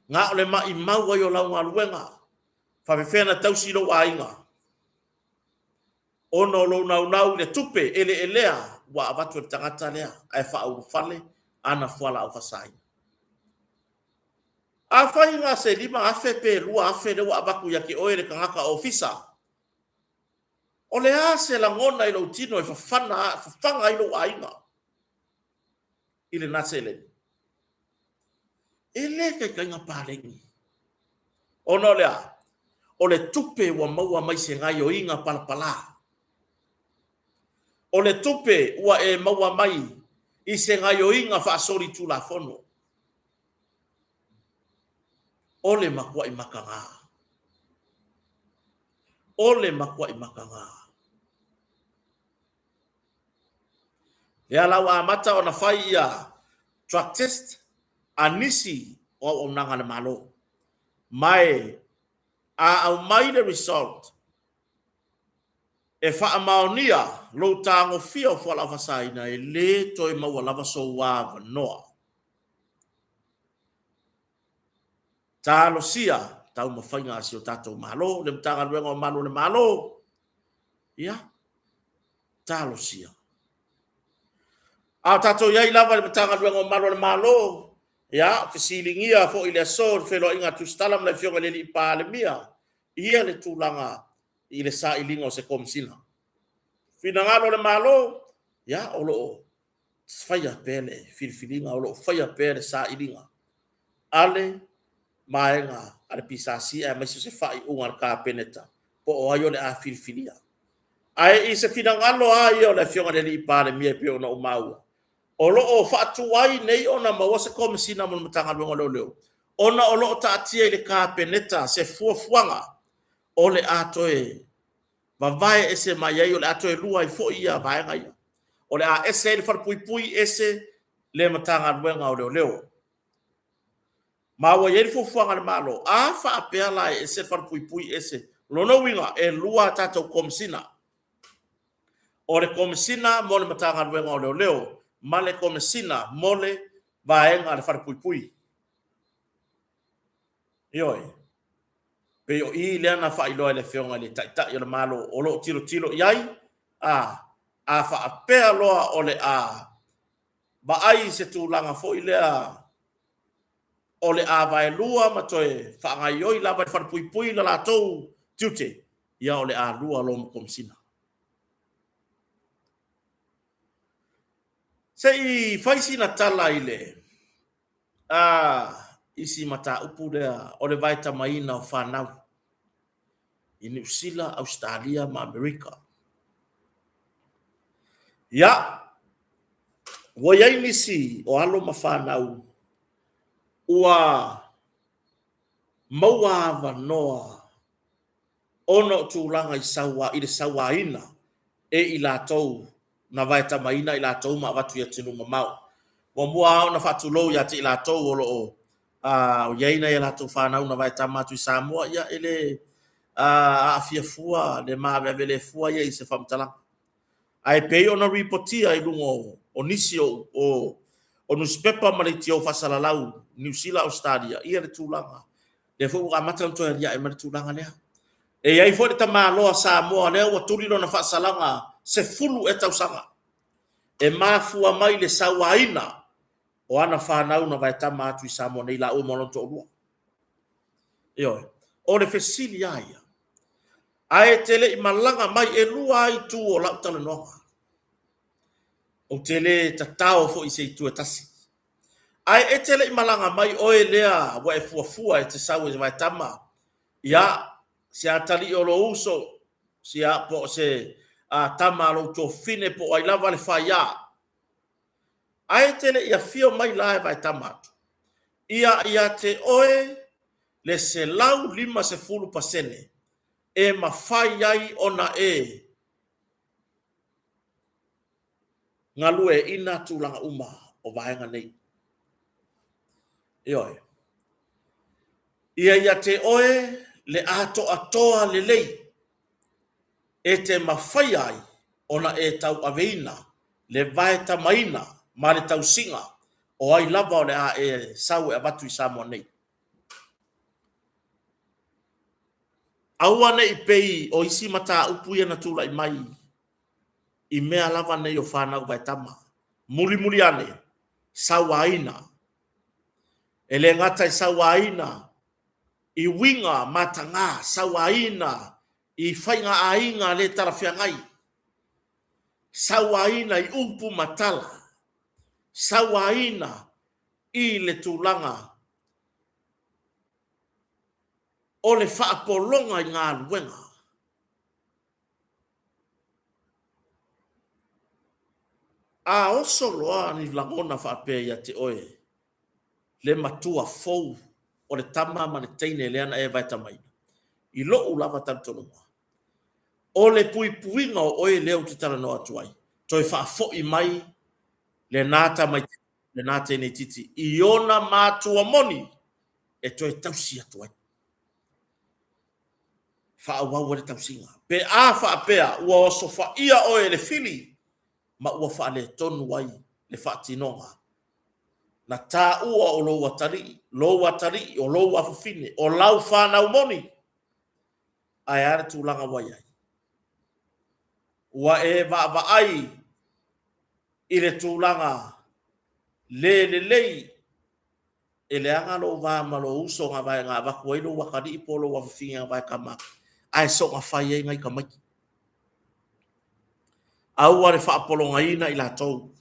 Na o le maimau ai o lau galuega, faapefea ona tausi lou aiga, ona o lou naunau i le tupe eleelea ua avatu e le tagata lea ae faaulufale ana fualaau faasaina. Afai na se 5,000 pe 2,000 lea ua avatu ia te oe le tagata ofisa, o le a se lagona i lou tino e fafana, fafaga ai lou aiga i lena seleni? E le taitai ona paleni. Ona o le a? O le tupe ua maua mai se gaioiga palapala. O le tupe ua e maua mai i se gaioiga faasolitulafono. O le matuai mataga. O le matuai mataga. Lea la ua amata ona fai ia drug test a nisi o auaunaga a le Malo. Ma e a aumai le result e faamaonia lou tagofia o fualaau faasaina, e le toe maua lava sou avanoa. Talosia taumafaiga a si o tatou Malo, le Matagaluega o Malu o le Malo, ia, talosia. A o tatou i ai lava i le Matagaluega o Malu o le Malo, ia, fesiligia foi i le aso le feiloaiga a Tusitala ma le Afioga i le Alii Palemia, ia le tulaga i le sailiga o se Komesina. Finagalo o le Malo, ia, o lo o faia pea le filifiliga, o lo o faia pea le sailiga a le vaega a le PSC aemaise o se faaiuga a le Kapeneta po o ai o le a filifilia. Ae i se finagalo lava ia o le Afioga i le Alii Palemia e pei ona ou maua, o lo o faatuai nei ona maua se Komesina mo le Matagaluega o Leoleo, ona o lo o taatia i le Kapeneta se fuafuaga o le a toe vavae ese mai ai, o le a toe lua ai foi ia vaega ia. O le a ese ai le falepuipui, ese le Matagaluega o Leoleo. Ma ua i ai le fuafuaga a le Malo, a faapea la e ese le falepuipui ese, lona uiga e lua a tatou Komesina. O le Komesina mo le Matagaluega o Leoleo ma le Komesina mo le vaega a le falepuipui. Ioe. Pei o i lea na faailoa e le Afioga i le Taitai o le Malo o lo o tilotilo i ai, a, a faapea loa o le a vaai i se tulaga foi lea o le a vaelua ma toe faagaoioi lava i le falepuipui le latou tiute, ia o le a lua loa ma Komesina. Se i fai sina tala i le a isi mataupu lea o le vaetamaina o fanau i Niu Sila, Ausetalia ma Amerika. Ia, ua i ai nisi o alo ma fanau ua maua avanoa ona o tulaga i saua, i le sauaina e i latou na vaetamaina i latou ma avatu i atunuu mamao. Muamua lava ona faatulou ia te i latou o lo o i ai nai a latou fanau na vaetama atu i Samoa, ia e le aafia fua le maaveave le fua ia i se faamatalaga. Ae pei ona ripotia i luga o nisi o nusipepa ma leitio faasalalau Niu Sila, Ausetalia, ia le tulaga lea foi ua amata ona toe aliae mai le tulaga lea. E i ai foi le tamaloa Samoa lea ua tuli lona faasalaga 10 ea tausaga e mafua mai le sauaina o ana fanau na vaetama atu i Samoa nei laua ma lona toalua. Ioe. O le fesili lava ia, ae te le i malaga mai, e 2 lava itu o lau talanoaga. Ou te le tatao foi i se itu e tasi. Ae e te le i malaga mai oe lea ua e fuafua e te sau e vaetama, ia, se atalii o lou uso, po o se tama a lou tuafafine po o ai lava le faia. Ae te le i afio mai la e vaetama atu, ia ia te oe le 150% e mafai ai ona e galueaiina tulaga uma o vaega nei. Ioe. Ia ia te oe le atoatoa lelei e te mafaia ai ona e tauaveina le vaetamaina ma le tausiga o ai lava o le a e sau e avatu i Samoa nei. Aua ne i pei o isi mataupu ia na tulai mai i mea lava nei o fanau vaetama. Mulimuli ane, sauaina. E le gata i sauaina i uiga mataga, sauaina i faiga aiga le talafeagai, sauaina i upu ma tala, sauaina i le tulaga o le faapologa i galuega. A oso loa ni lagona faapea ia te oe le matua fou o le tama ma le teine lea na e vaetamaina, i lou lava talitonuga, o le puipuiga o oe lea ou te talanoa atu ai, toe faafoi mai lena tamaitiiti, lena teineitiiti i ona matua moni e toe tausi atu ai. Faaauau ai le tausiga. Pe a faapea ua osofaia oe e le fili ma ua faaletonu ai le faatinoga, na taua o lou atalii, lou atalii, o lou afafine, o lau fanau moni, ae a le tulaga ua i ai? Ua e vaavaai i le tulaga le lelei e leaga lou va ma lou uso na avatu ai lou atalii po o lou afafine na vaetama atu, ae soona fai ai nai tamaiti. Aua le faapologaina i latou.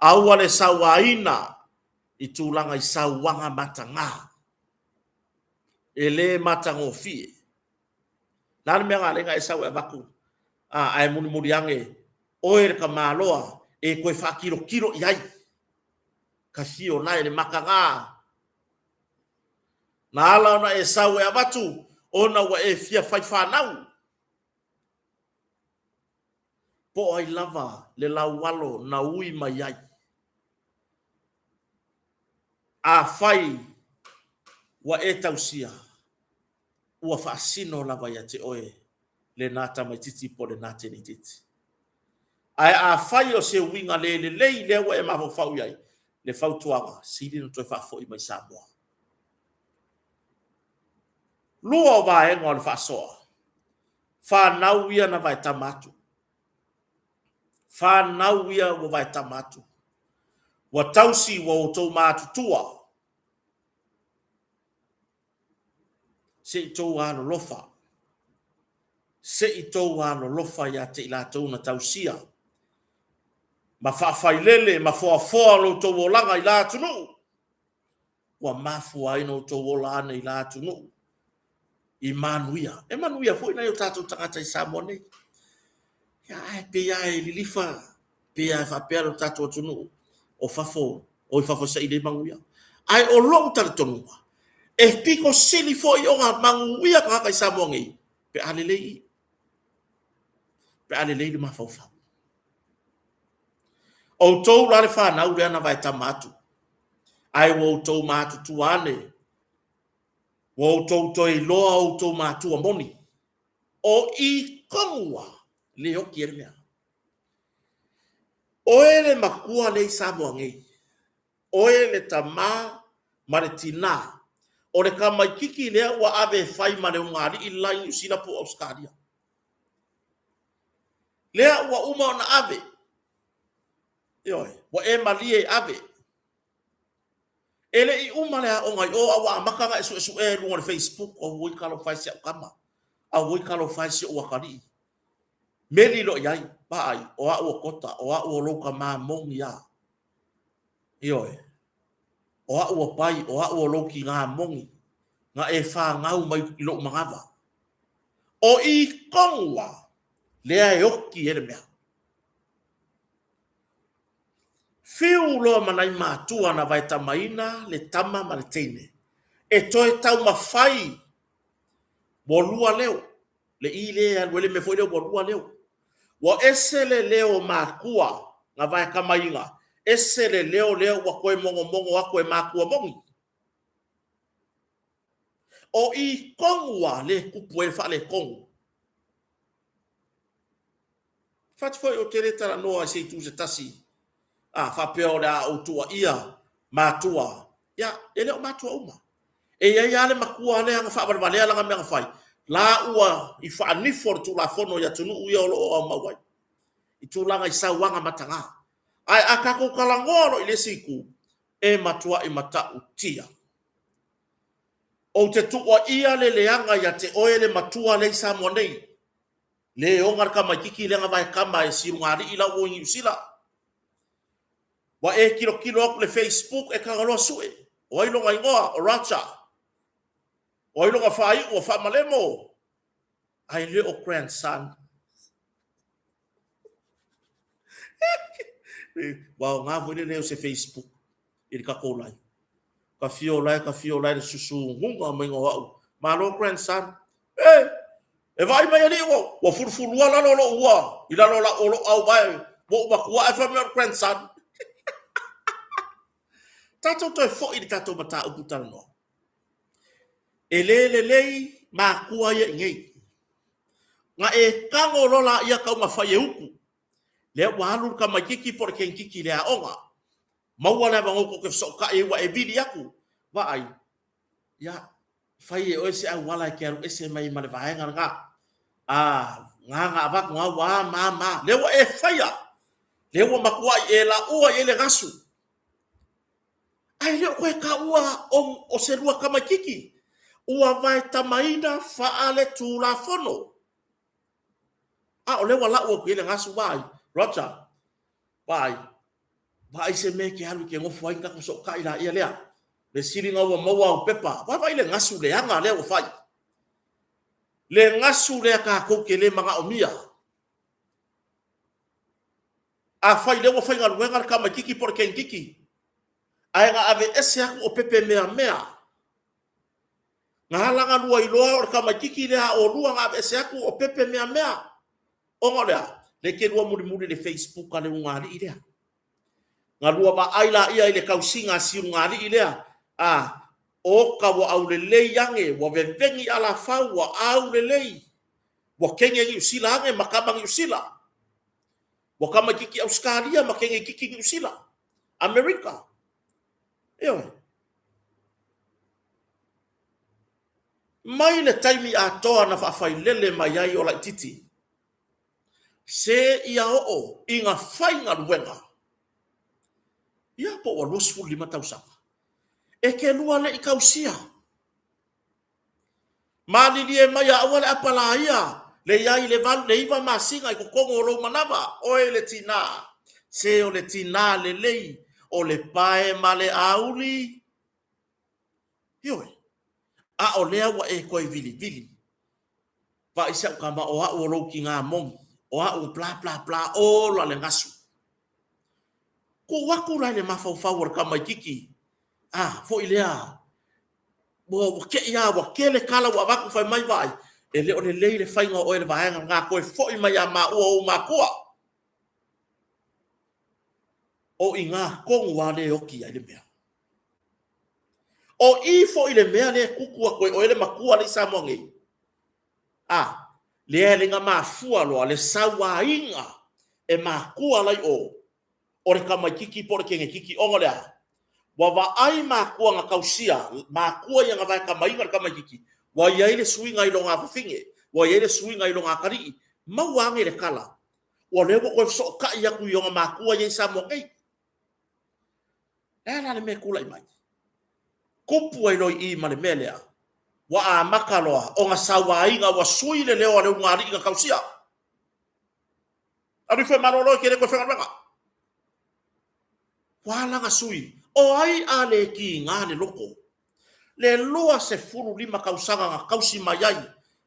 Aua le sauaina i tulaga i sauaga mataga. E le matagofie. Le a le mea na ala ai ona e sau e avatu, ae mulimuli ane oe le tamaloa e toe faatilotilo i ai. Tafio lae le mataga. Na ala ona e sau e avatu, ona ua e fia fai fanau. Po o ai lava le laualo na ui mai ai. Afai ua e tausia, ua faasino lava ia te oe lena tamaitiiti po o lena teneitiiti. Ae afai o se uiga le lelei lea ua e mafaufau i ai, le fautuaga, sili ona toe faafoi mai Samoa. 2 o vaega o le faasoa, fanau ia na vaetama atu. Fanau ia ua vaetama atu. Ua tausi ua outou matutua. Se i tou alolofa. Se i tou alolofa ia te i latou na tausia. Ma faafailele ma foafoa lo outou olaga i la atunuu. Ua mafua ai na outou ola ane i la atunuu. I manuia. E manuia foi nai o tatou tagata i Samoa nei. Ia, ae pei lava e lilifa, pei lava e faapea lo tatou atunuu o fafo, o i fafo saili ai manuia. Ae o lou talitonuga, e pito sili foi ona manuia tagata i Samoa nei, pe a lelei i. Pe a lelei le mafaufau. Outou la le fanau lea na vaetama atu, ae ua outou matutua ane. Ua outou toe iloa outou matua moni, o i tonu lava le oki ai le mea. Oe le matua lea i Samoa nei, oe le tamā ma le tinā, o le tamaititi lea ua ave e fai ma le ulugalii le la i Niu Sila po o Ausetalia. Lea ua uma ona ave, ioe, ua e malie e ave. E le i uma le aoga i o a ua amata ona e suesuea i luga o le Facebook, auoi talofa e si au tama, auoi talofa e si ou atalii. Meli loa i ai, vaai, o au o Kota, o au o lou tama moni a. Ioe, o au o Pai, o au o lou tinā moni, na e fanau mai i lou manava. O i tonu lava lea e oti ai le mea. Fiu loa ma nai matua na vaetamaina le tama ma le teine, e toe taumafai ua lua leo, le i lea e alu ai le mea foi lea ua lua leo. Ua ese le leo o matua na vaetamaina, ese le leo lea ua toe mogomogo atu e matua moni. O i tonu lava lea e tupu ai le faaletonu. Fati foi ou te le talanoa i se itu se tasi, a faapea o le a ou tuuaia matua, ia, e le o matua uma. E i ai lava le matua lea na faavalevalea lana mea na fai, la ua i faanifo le Tulafono i atunuu ia o lo o aumau ai, i tulaga i sauaga mataga. Ae a tatou talanoa loa i le isi itu, e matuai matautia. Ou te tuuaia le leaga ia te oe le matua lea i Samoa nei, Le oga le tamaititi lea na vaetama e Silugalii la ua i Niu Sila. Ua e tilotilo atu le Facebook e tagaloa sue, o ai lona igoa? O Roger. O ai lona faaiu? O Faamalemo. Ae le o grandson. Ua aoga foi le leo se Facebook i le tatou live. Ka fio lae, ka fio lae le susunuga mai o au. Malo grandson. E, e vaai mai alii ua, ua fulufulua lalo o lou ua, i lalo o lau o lou auvae, ua ou matua ae fai mai o le grandson. Tatou toe foi i le tatou mataupu talanoa. E le lelei matua ia i nei. Na e tago loa laia taumafai e utu. Lea ua alu le tamaititi po o le teititi i le aoga. Maua le avanoa tou te fesootai ai ua e vili atu. Vaai, ia, fai e oe se auala e te alu ese mai ma le vaega lena. A, na na avatu na ua a ma ma. Lea ua e faia. Lea ua matuai e laua i ai le gasu. Ae le o toe taua o, o se lua tamaititi. Ua vaetamaina faaletulafono. A o lea ua lau atu i ai le gasu, vaai, Roger, vaai, vaai se mea e te alu e te nofo ai na tatou sootai laia lea. Le sili na ua maua au pepa, vaavaai le gasu leaga lea ua fai. Le gasu lea tatou te le manaomia. Afai lea ua faigaluega le tamaititi po o le teititi, ae na aveese atu o pepe meamea, Na ala na lua iloa o le tamaititi lea a olua na aveese atu o pepe meamea. Ona o le a? Le te lua mulimuli i le Facebook a le ulugalii lea. Na lua vaai laia i le tausiga a si ulugalii lea, a, oka ua aulelei age, ua veveni alafau, ua aulelei, ua kene Niu Sila age ma tama Niu Sila. Ua tamaititi Ausetalia ma kene titi Niu Sila, Amerika. Ioe. Mai le taimi atoa na faafailele mai ai o laititi, se ia oo i na faigaluega, ia po ua 25 tausaga, e te lua le i tausia. Malilie mai a aua le apalaia le i ai le valu le iva masina i totonu o lou manava, oe le tinā, se o le tinā lelei, o le pae ma le auli, Ioe, a o lea ua e toe vilivili. Vaai si au tama, o au o lou tinā moni, o au o bla bla bla, ola le gasu. Tuu atu la i le mafaufau o le tamaititi, a, foi lea, ua, ua tei lava, ua tele tala ua avatu fai mai, vaai, e le o lelei le faiga o oe i le vaega lena, toe foi mai ia maua o ou matua. O i ina tonu lava lea e oti ai le mea. O i foi le mea lea e kuku atu ai oe le matua lea i Samoa nei. A, lea e le mafua loa le sauaina e matua la i o, o le tamaititi po o le kenekiti ona o le a? Ua vaai matua na tausia, matua ia na vaetamaina le tamaititi, ua i ai le suiga i lona afafine, ua i ai le suiga i lona atalii, maua ane le tala, ua lea ua toe fesootai atu i ona matua ia i Samoa nei. O le a la le mea e tulai mai? Tupu ai loa i i ma le mea lea, ua amata loa ona sauaina, ua sui le leo a le ulugalii na tausia. Alu ifo e malolo e te le toe faigaluega. Ua ala ona sui, o ai a le tiga le loto? Le 25 tausaga na tausi mai ai,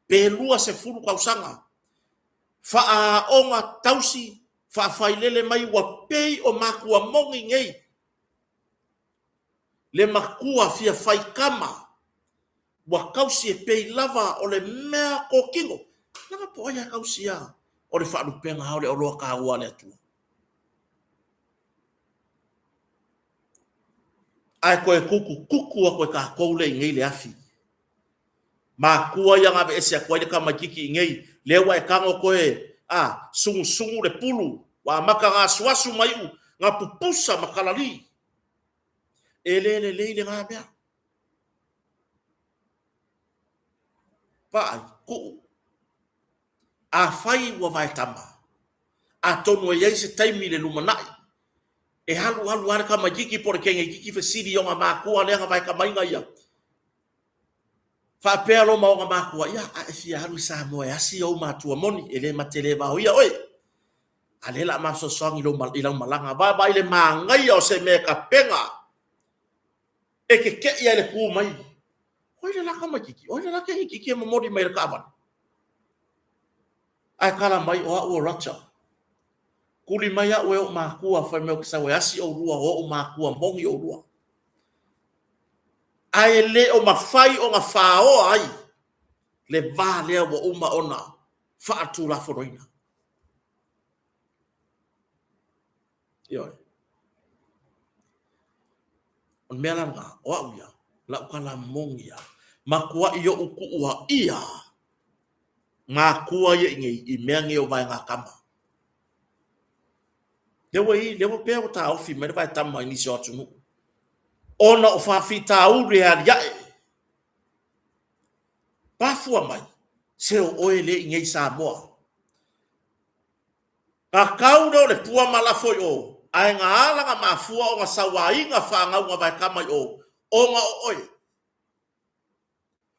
pe 20 tausaga, faaaoga tausi, faafailele mai ua pei o matua moni nei. Le matua fia faitama ua tausi e pei lava o le mea totino. Leaga po o ai a tausia o le faalupega lava o le oloa taua a le Atua. Ae toe tutututu atu e tatou lea i inei le afi. Matua ia na aveese atu ai le tamaititi i inei, lea ua e tago toe a, sugsugu le pulu, ua amata ona asuasu ma iu, na pupusa ma kalali. E le lelei lena mea. Vaai, tuu. Afai ua vaetama, atonu e i ai se taimi i le lumanai, e alu alu lava le tamaititi po o le teine fesili i ona matua lea na vaetamaina ia. Faapea loa ma ona matua, ia, a e fia alu i Samoa e asi ou matua moni, e le matelevao ia oe. A lea o le a ma fesoasoani i lau malaga. Vaavaai i le manaia o se mea e tapena e keke'i ai le tu mai. O ai le la tamaititi? O ai le la teine e momoli mai e le taavale? Ae tala mai, o au o Roger. Tuli mai au e ou matua fai mai ou te sau e asi oulua, o ou matua moni oulua. Ae e le o mafai ona faoa ai le va lea ua uma ona faatulafonoina. Ioe. O le mea la lena, o au ia, lau tala moni lava, matuai ou tuuaia matua ia i nei i mea nei o vaegatama. Lea ua i, lea ua pea ua taofi mai le vaetama i nisi o atunuu, ona o faafitauli e aliae. Mafua mai, se o oe lea i nei i Samoa. Na tau lea o le pua ma lafo i o, ae na ala na mafua ona sauaina fanau na vaetama i o, ona o oe.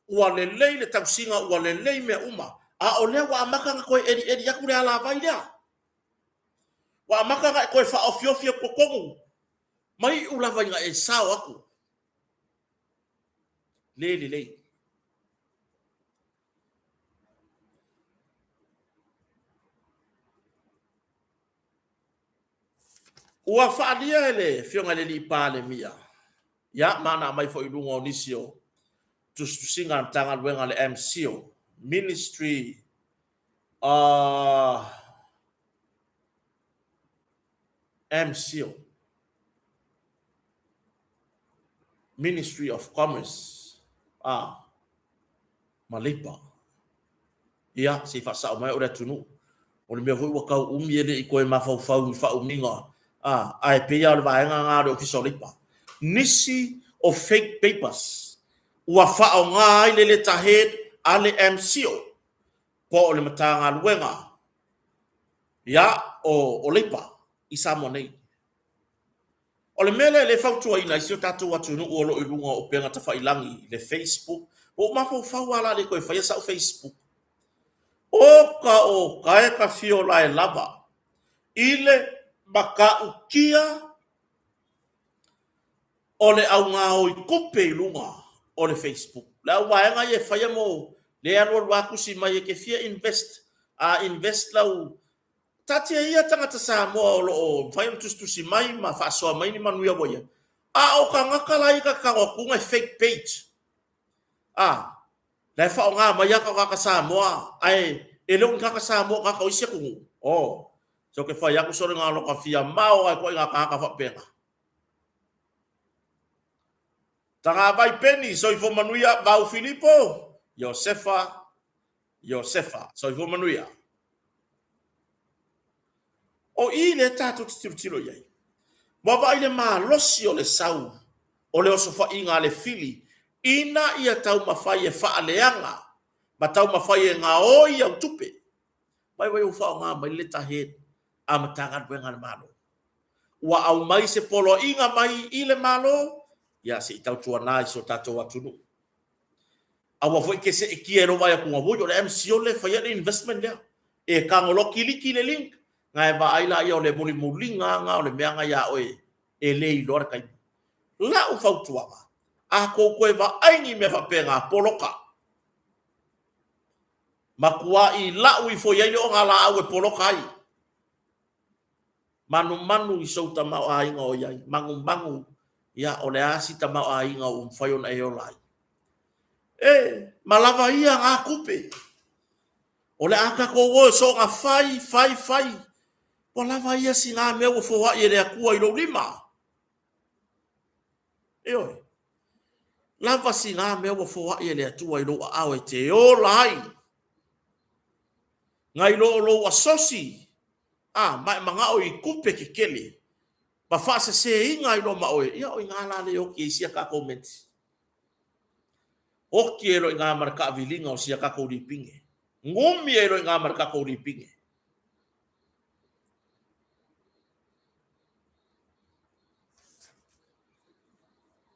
Ua lelei le tausiga, ua lelei mea uma, a o lea ua amata ona toe elieli atu le alavai lea. Ua amata ona e toe faaofiofi atu totonu, ma iu lava ina e sao atu. Le lelei. Ua faaalia e le Afioga i le Alii Palemia, ia, ma na aumai foi i luga o nisi o tusitusiga a le Matagaluega a le MCIL, Ministry of MCIL, Ministry of Commerce, a, ma Leipa. Ia, se i faasao mai o le atunuu. O le mea foi ua tau umi e le i toe mafaufau i faaumiga, a, ae pei lava o le vaega lena a le Ofisa o Leipa. Nisi o fake papers ua faaaoga ai le letterhead a le MCIL po o le Matagaluega ia, o, o Leipa i Samoa nei. O le mea lea lea e fautuaina ai si o tatou atunuu o lo o i luga o upega tafailagi, le Facebook, ua ou mafaufau lava o le a le toe faia sau Facebook. Oka oka e ka fiola e lava i le matautia o le augaoi tupe i luga o le Facebook. Le au vaega ia e faia mo le alualu lava tusi mai e te fia invest, a invest lau Taatia ia tagata Samoa o lo o mafai ona tusitusi mai ma faasoa mai ni manuia ua i ai. A o tagata la ia ta te tago atu e fake page. A, la e faaaoga mai lava tagata Samoa ae e le o ni tagata Samoa o tagata o isi atunuu. Oh, se ou te fai atu sole na loka fia mao ai koe i ngā tagata faapena. Tagavai Peni, soifua manuia. Vau Filipo, Iosefa, Iosefa, soifua manuia. O i lea tatou te tilotilo i ai. Ua vaai le malosi o le sau o le osofaiga a le fili ina ia taumafai e faaleaga ma taumafai e gaoi au tupe. Vaivai ua faaaoga mai le letterhead a Matagaluega a le Malo. Ua aumai se poloaiga mai i le Malo, ia se i tautuana i si o tatou atunuu. Aua foi e te seetia i lou vaai atu, oi o le MCIL lea e faia le investment lea. E tago loa kiliki le link, ona e vaai laia o le mulimuliga lava lena o le mea lena ia oe e le iloa le taimi. Lau fautuaga, a tou toe vaai ni mea faapena, poloka. Matuai lau ifo i ai le ogalaau e poloka ai. Manumanu i sou tamaoaiga o i ai, manumanu, ia, o le a si tamaoaiga ua mafai ona e ola ai? E, ma lava ia na tupe. O le a tatou o e soona fai, fai, fai. Ua lava ia sina mea ua foai e le Atua i lou lima. Ioe. Lava sina mea ua foai e le Atua i lou aao e te ola ai. Nai lo o lou asosi, a, ma e manao i tupe tetele ma faaseseina ai loa ma oe, ia o i ina la lea e oti ai sia tatou menti. Oti ai loa i ina ma le taaviliga o sia tatou lipine. Gumi ai loa i ina ma le tatou lipine.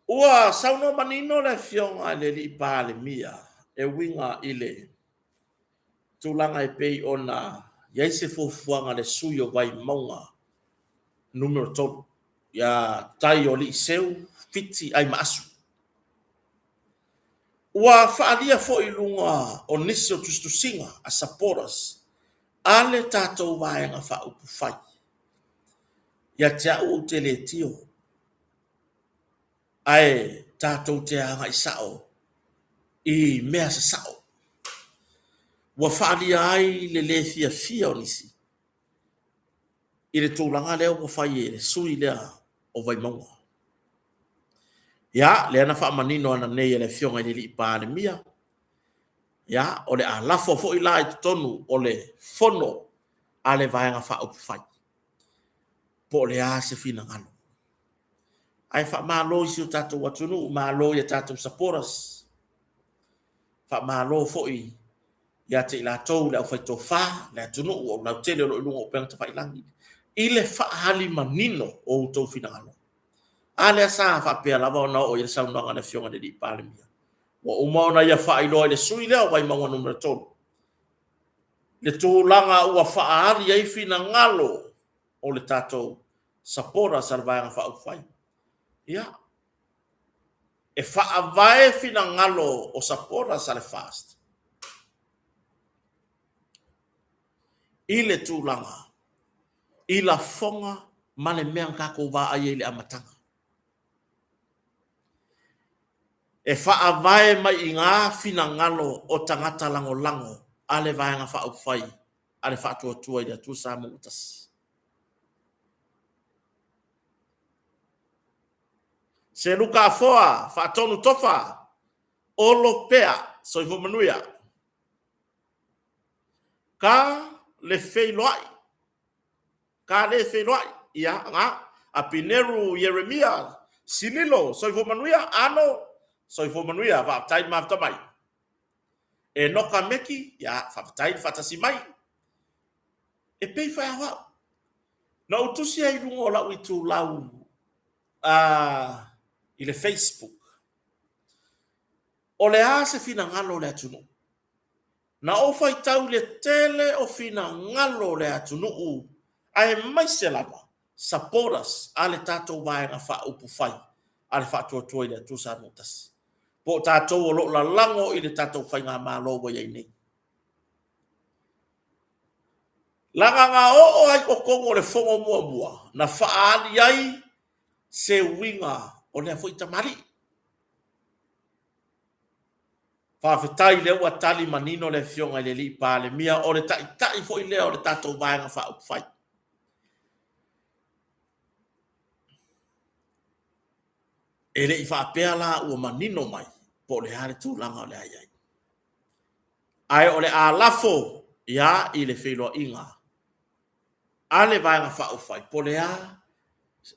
Ua saunoa manino le Afioga i le Alii Palemia e uiga i le tulaga e pei ona i ai se fuafuaga a le sui usufono o Vaimauga numera 3 ia Taioaliiseu Fiti Aimaasu. Ua faaalia foi i luga o nisi o tusitusiga a supporters a le tatou Vaega Faaupufai. Ia te au ou te le tio, ae tatou te agai sao i mea sasao. Ua faaalia ai le le fiafia o nisi i le tulaga lea ua fai e le sui lea o Vaimauga. Ia, lea na faamanino ananei e le Afioga i le Alii Palemia, ia, o le a lafo foi la i totonu o le fono a le Vaega Faaupufai, po o le a se finagalo. Ae faamalo i si o tatou atunuu, malo i a tatou supporters, faamalo foi ia te i latou le aufaitofa, le atunuu o lautele o lo o i luga o upega tafailagi, i le faaali manino o outou finagalo. A lea sa faapea lava ona oo i ai le saunoaga a le Afioga i le Alii Palemia. Ua uma ona ia faailoa i le sui lea o Vaimauga Nu.3 le tulaga ua faaali ai finagalo o le tatou supporters a le Vaega Faaupufai. Ia, e faavae finagalo o supporters a le FAST i le tulaga i lafoga ma le mea na tatou vaai ai i le amataga. E faavae mai i ina finagalo o tagata lagolago a le Vaega Faaupufai a le Faatuatua i le Atua Samoa ua Tasi. Seluka Afoa, Faatonu Tofa, Olo Pea, Soifua Manuia. Ka le feiloai, ka le feiloai, ia, ga, Apineru Ieremia, Sililo, Soifua Manuia, Ano, Soifua Manuia, faafetai le mafuta mai. Enoka Meki, ia, faafetai le faatasi mai. E pei foi o au. Na ou tusi ai i luga o lau itulau i le Facebook, o le a se finagalo o le atunuu? Na ou faitau i le tele o finagalo o le atunuu aemaise lava supporters a le tatou Vaega Faaupufai a le Faatuatua i le Atua Samoa Tasi, po o tatou o lo o lalago i le tatou Faigamalo ua i ai nei. Leaga na oo lava i totonu o le fono muamua na faaali ai se uiga o lea foi tamalii. Faafetai lea ua tali manino le Afioga i le Alii Palemia, o le Taitai foi lea o le tatou Vaega Faaupufai. E le i faapea la ua manino mai po o le a le tulaga o le a i ai. Ae o le a lafo ia i le feiloaiga a le Vaega Faaupufai po o le a,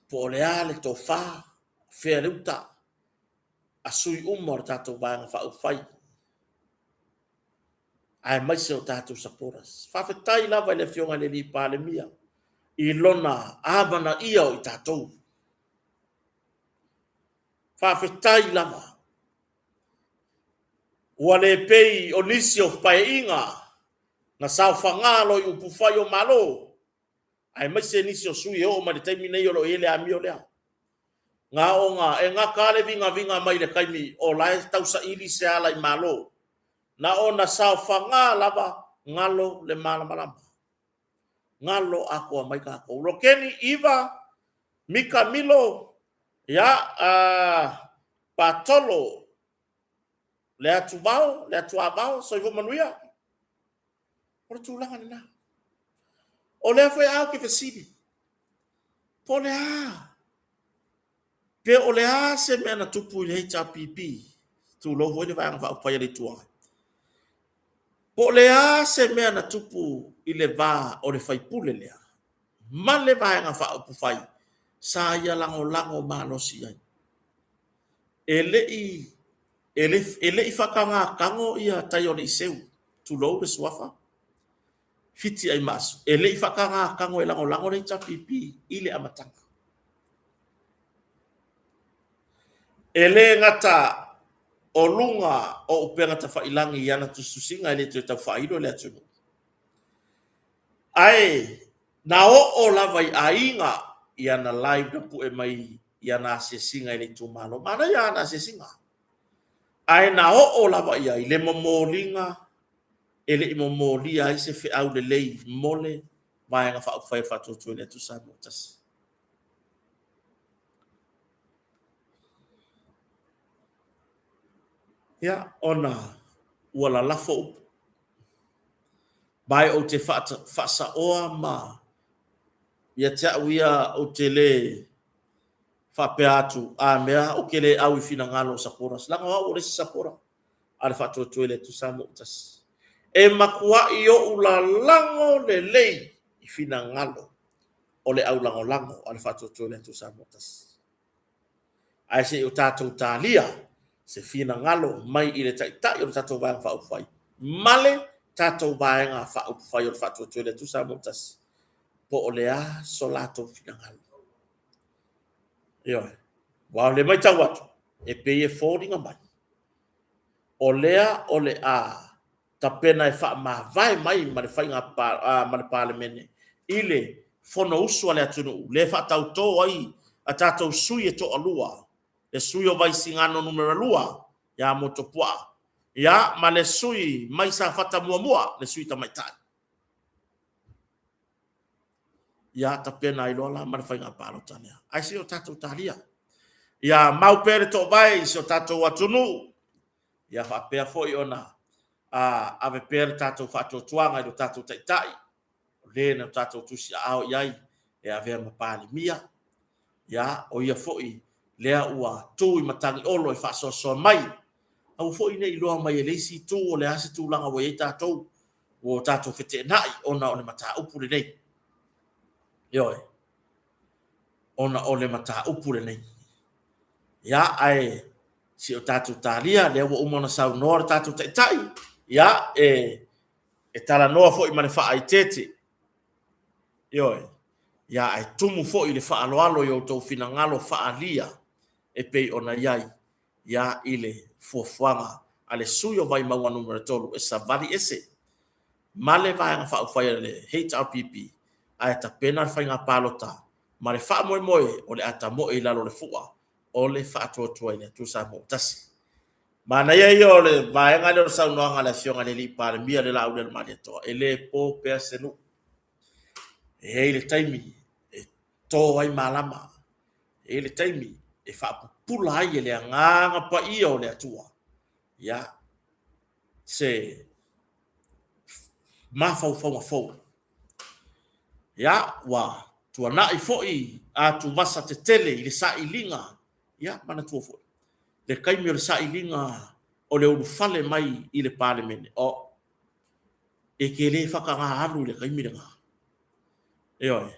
po o le a le tofa, fea le uta a sui uma o le tatou Vaega Faaupufai aemaise o tatou supporters. Faafetai lava i le Afioga i le Alii Palemia i lona amanaia o i tatou. Faafetai lava. Ua le pei o nisi o Paeaiga na saofaga loa i upufai o Malo, aemaise nisi o sui e oo mai le taimi nei o lo o i ai le amio lea. Na ona e gata lava le vigaviga mai le taimi o la e tausaili se ala i Malo, na ona saofaga lava galo le malamalama. Galo atoa mai tatou. Lokeni 9, Mika Milo, ia, Patolo, le atuvao, le atuavao, soifua manuia. O le tulaga lena. O lea foi ou te fesili, po o le a? Pe o le a se mea na tupu i le HRPP, tulou foi le Vaega Faaupufai a le Itu Agai, po o le a se mea na tupu i le va o le faipule lea ma le Vaega Faaupufai sa ia lagolago malosi i ai. E le i E le, e le i faatagatago ia Taioliiseu, tulou le suafa, Fiti Aimaasu, e le i faatagatago e lagolago le HRPP i le amataga. E le gata o luga o upega tafailagi i ana tusitusiga e le toe tau faailo i le atunuu, ae na oo lava i aiga i ana live na pue mai i ana asiasiga i le itumalo. Manaia ana asiasiga. Ae na oo lava i ai le momoliga e le i momolia ai se feau lelei mo le Vaega Faaupufai o le Faatuatua i le Atua Samoa ua Tasi. Ia, ona ua lalafo upu. Ma ou te faasaoa ma ia te au ia ou te le faapea atu, a mea ou te le au i finagalo o supporters, leaga o au o le isi supporter a le Faatuatua i le Atua Samoa ua Tasi. E matuai ou lalago lelei i finagalo o le aulagolago a le Faatuatua i le Atua Samoa ua Tasi. Ae se i o tatou talia se finagalo mai i le Taitai o le tatou Vaega Faaupufai ma le tatou Vaega Faaupufai o le Faatuatua i le Atua Samoa ua Tasi, po o le a so latou finagalo. Ioe. Aua o le matau atu, e pei e foliga mai, o lea o le a tapena e faamavae mai ma le faiga ma le Palemene i le Fonousu a le atunuu, lea e faatautō ai a tatou sui e toalua, le sui o Vaisigano numera 2 ia Motuopuaa, ia ma le sui mai Safata muamua, le sui tamaitai. Ia tapena ai loa la ma le faiga palota lea. Ae se i o tatou talia. Ia mau pea le toovae i si o tatou atunuu, ia faapea foi ona ave pea le tatou faatuatuaga i lo tatou Taitai, o le na tatou tusiaao i ai e avea ma Palemia, ia, o ia foi lea ua tu i Matagiolo e faasoasoa mai. Aua foi ne i iloa mai e le isi itu o le a se tulaga ua i ai tatou, ua tatou feteenai ona o le mataupu lenei. Ioe, ona o le mataupu lenei. Ia, ae se i o tatou talia, lea ua uma ona saunoa le tatou Taitai, ia, e talanoa foi ma le faaeteete. Ioe, ia, ae tumu foi le faaaloalo i outou finagalo faaalia e pei ona i ai, ia, i le fuafuaga a le sui o Vaimauga Nu.3 e savali ese ma le Vaega Faaupufai a le HRPP ae tapena le faiga palota ma le faamoemoe o le a tamoe i lalo o le fua o le Faatuatua i le Atua Samoa ua Tasi. Manaia ia o le vaega lea o le saunoaga a le Afioga i le Alii Palemia le Laaulialemalietoa, e le po pea se nuu. E i ai le taimi e to ai malama, e i ai le taimi e faapupula ai e le Agaga Paia o le Atua, ia, se mafaufauga fou. Ia, ua tuanai foi atuvasa tetele i le sailiga. Ia, manatua foi, le taimi o le sailiga o le ulufale mai i le Palemene, o, e te le faataga alu i le taimi lena. Ioe.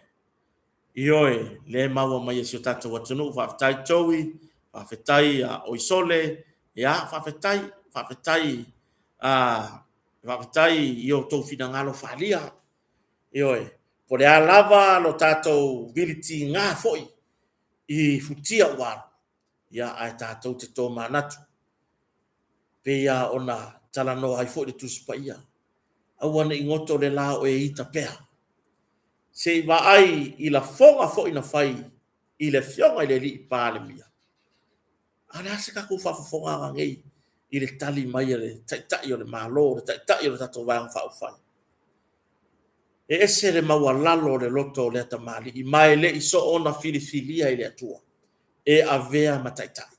Ioe, lea e maua mai e si o tatou atunuu. Faafetai Joey, faafetai a Oisole, ia, faafetai, faafetai, a, faafetai i o outou finagalo faaalia. Ioe, po o le a lava lo tatou vilitiga foi i futia ua alu, ia, ae tatou te tomanatu, pei lava ona talanoa ai foi le Tusi Paia, aua ne i goto le la o e ita pea, se i vaai i lafoga foi na fai i le Afioga i le Alii Palemia. A o le a se tatou faafofogaaga nei i le tali mai a le Taitai o le Malo, le Taitai o le tatou Vaega Faaupufai? E ese le maualalo o le loto o lea tamalii, ma e le i soona filifilia e le Atua e avea ma taitai.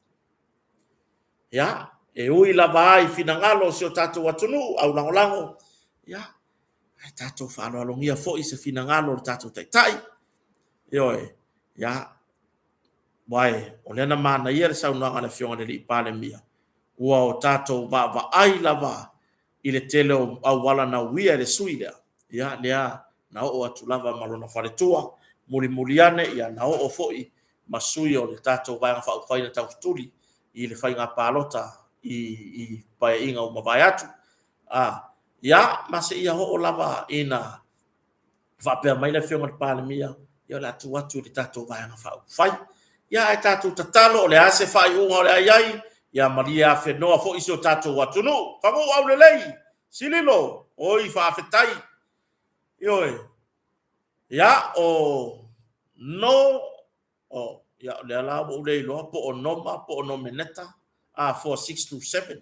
Ia, e ui lava i finagalo o si o tatou atunuu au lagolago, ia, ae tatou faaaloalogia foi se finagalo o le tatou taitai. Ioe, ia, aua o lea na manaia le saunoaga a le Afioga i le Alii Palemia, ua o tatou vaavaai lava i le tele o auala na uia e le sui lea, ia, lea na oo atu lava ma lona faletua, mulimuli ane, ia, na oo foi ma sui o le tatou Vaega Faaupufai na taufetuli i le faiga palota i Paeaiga ua mavae atu. A, ia, ma seia oo lava ina faapea mai le Afioga i le Palemia, ia o le a tuu atu i le tatou Vaega Faaupufai. Ia, ae tatou tatalo, o le a se faaiuga o le a i ai, ia malie afenoa foi si o tatou atunuu. Fagu aulelei, sililo, oi faafetai. Ioe. Ia, o no, o, ia, o lea la ua ou le iloa po o Noma po o Nomeneta, a, 4627.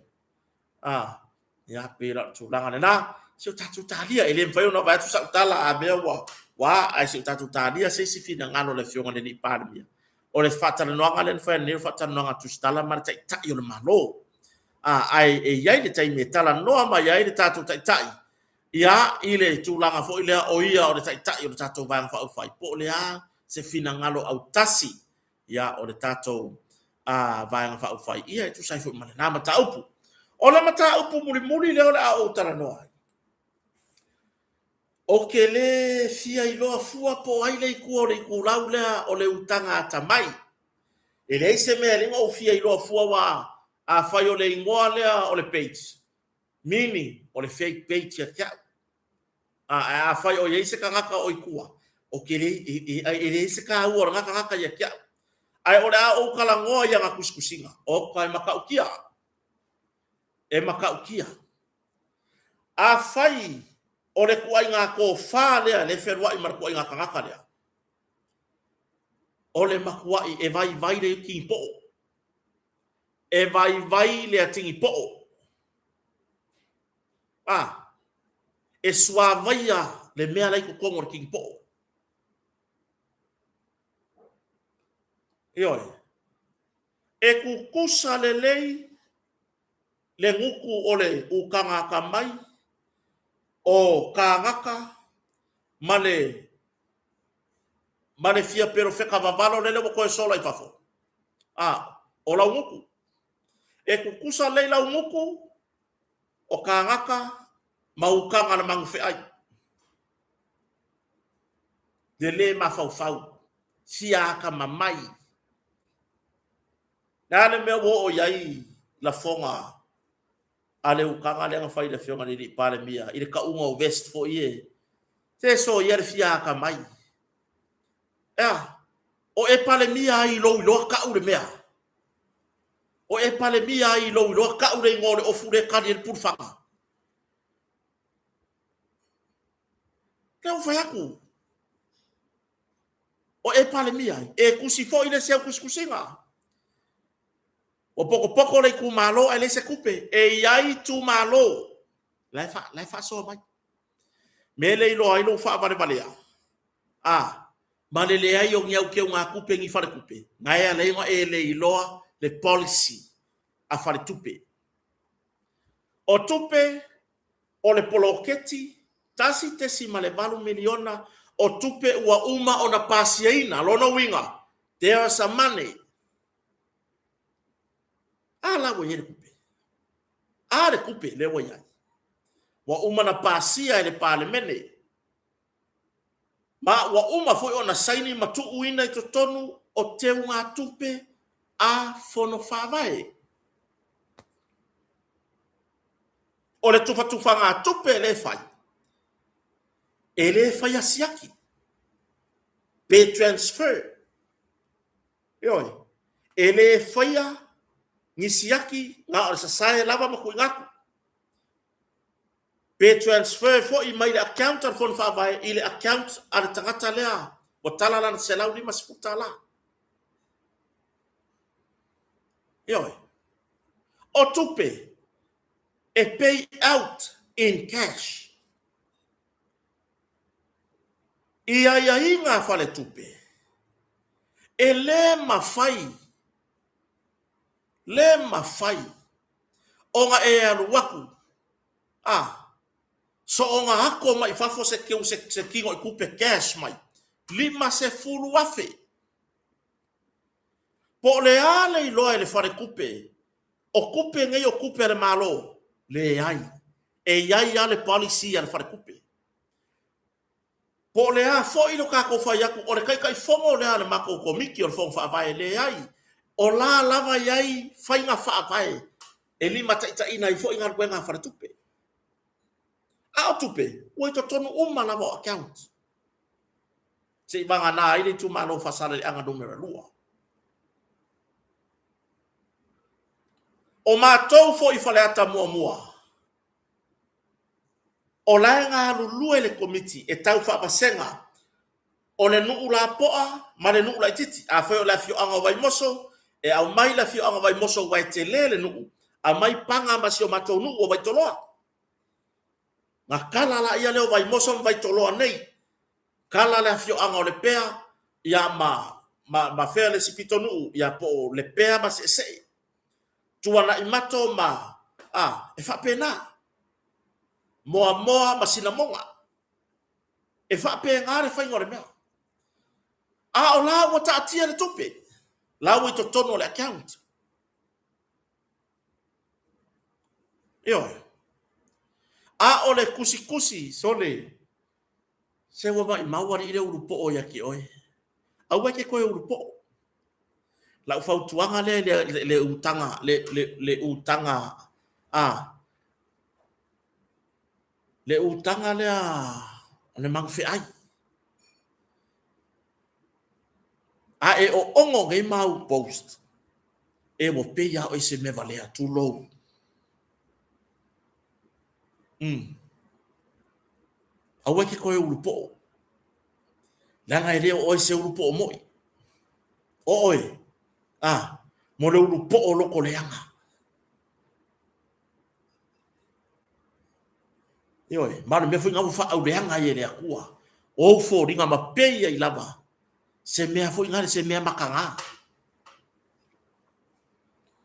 A, ia, pei la o le tulaga lena. Se o tatou talia, e le mafai ona vaai atu sau tala a mea ua, ua, ae se o tatou talia se isi finagalo o le Afioga i le Alii Palemia. O le faatalanoaga lea na fai nei, o le faatalanoaga tusitala ma le Taitai o le Malo. A, ae e i ai le taimi e talanoa mai ai le tatou Taitai, ia, i le tulaga foi lea o ia o le Taitai o le tatou Vaega Faaupufai, po o le a se finagalo autasi, ia, o le tatou Vaega Faaupufai, ia, e tusa ai foi ma lena mataupu. O le mataupu mulimuli lea o le a ou talanoa ai, ou te le fia iloa fua po o ai le i tua o le itulau lea o le utaga atamai. E leai se mea e ala ai ona ou fia iloa fua, aua afai o le igoa lea o le page, meaning o le fake page ia te au. Ae afai o i ai se tagata o i tua, ou te le, e leai se taua o lena tagata ia te au. Ae o le a ou talanoa i ana tusitusiga, oka e matautia. E matautia. Afai o le tuaiga tofa lea le fealuai ma le tuaiga tagata lea, o le matuai e vaivai le tinipo'o. E vaivai le atigipoo. A, e suavaia le mea la i totonu o le tinipoo. Ioe. E tutusa lelei le gutu o le utaga atamai o kānaka ma le ma le fia perofeta vavalo lele ua toe sola i fafo. A, o lau gutu. E tutusa lelei lau gutu o kānaka ma utaga a le magufeai. Le lē mafaufau, fia atamamai. Le a le mea ua oo i ai lafoga a le utaga lea na fai i le Afioga i le Alii Palemia i le tauga o vest foi e se soia le fia atamai. Ea, o e Palemia ai i lou iloa tau le mea. O e Palemia ai i lou iloa tau le igoa o le ofu lea e tali ai le pulufaga. Lea ua fai atu. O e Palemia ai, e tusi foi le isi au tusitusiga. Ua potopoto le itumalo ae leai se tupe. E i ai itumalo la e, la e faasoa mai. Mea le iloa ai lou faavalevalea, a, ma le leai o ni au teugatupe ni faletupe, na e ala ai ona e le iloa le policy a faletupe. O tupe o le poloketi $1.8 miliona o tupe ua uma ona pasiaina. Lona uiga, there's a money. A la ua i ai le tupe. A le tupe lea ua i ai. Ua uma na pasia e le Palemene. Ma ua uma foi ona saini ma tuuina i totonu o teugatupe a Fono Faavae. O le tufatufagatupe lea e fai, e le faia siaki pe transfer. Ioe, e le faia ni siaki na o le sasae lava ma tuuina atu. Pe transfer foi mai le account a le Fono Faavae i le account a le tagata lea ua tala lana $150. Ioe. O tupe e pay out in cash. I aiaiga a faletupe, e le mafai, le mafai ona e alu atu a soona ato mai fafo se se tino i tupe cash mai, $50,000. Po o le a le iloa e le faletupe o tupe nei o tupe a le Malo? Leai. E i ai lava le policy a le faletupe. Po o le a foi lo tatou fai atu, o le Taitaifono lea a le matou Komiti o le Fono Faavae, leai, o la lava e i ai faiga faavae e limataitaiina ai foi galuega a faletupe. A o tupe, ua i totonu uma lava o accounts. Se i vagana ai le itumalo o Faasaleleaga numera 2. O matou foi i Faleata muamua, o la e galulue le Komiti e tau faavasega o le nuu lapoa ma le nuu laitiiti. Afai o le afioaga o Vaimoso, e aumai le afioaga o Vaimoso aua e tele le nuu, aumai Paga ma si o matou nuu o Vaitoloa. Na tala laia lea o Vaimoso ma Vaitoloa nei, tala le afioaga o Lepea ia ma, ma, ma fea le isi pitonuu ia po o Lepea ma Seesee. Tuanaimato ma, a, e faapena. Moamoa ma Sinamoga. E faapena le faiga o le mea. A o la ua taatia le tupe, la ua i totonu o le account. Ioe. A o le tusitusi, sole, se ua maimau alii le ulupoo ia te oe. Aua e te toe ulupoo. Lau fautuaga lea i le, le utaga, le, le, le utaga, a, le utaga lea a le magafeai. A e oogo nei mau post, e ua pei lava oe i se mea valea, tulou. Mm. Aua e te toe ulupoo. Leaga e le o oe se ulupoo moi. O oe, a, mo le ulupoo loto leaga. Ioe, ma o le mea foi lena ua faaauleaga ai e le Atua o ou foliga ma pei ai lava se mea foi lena se mea mataga.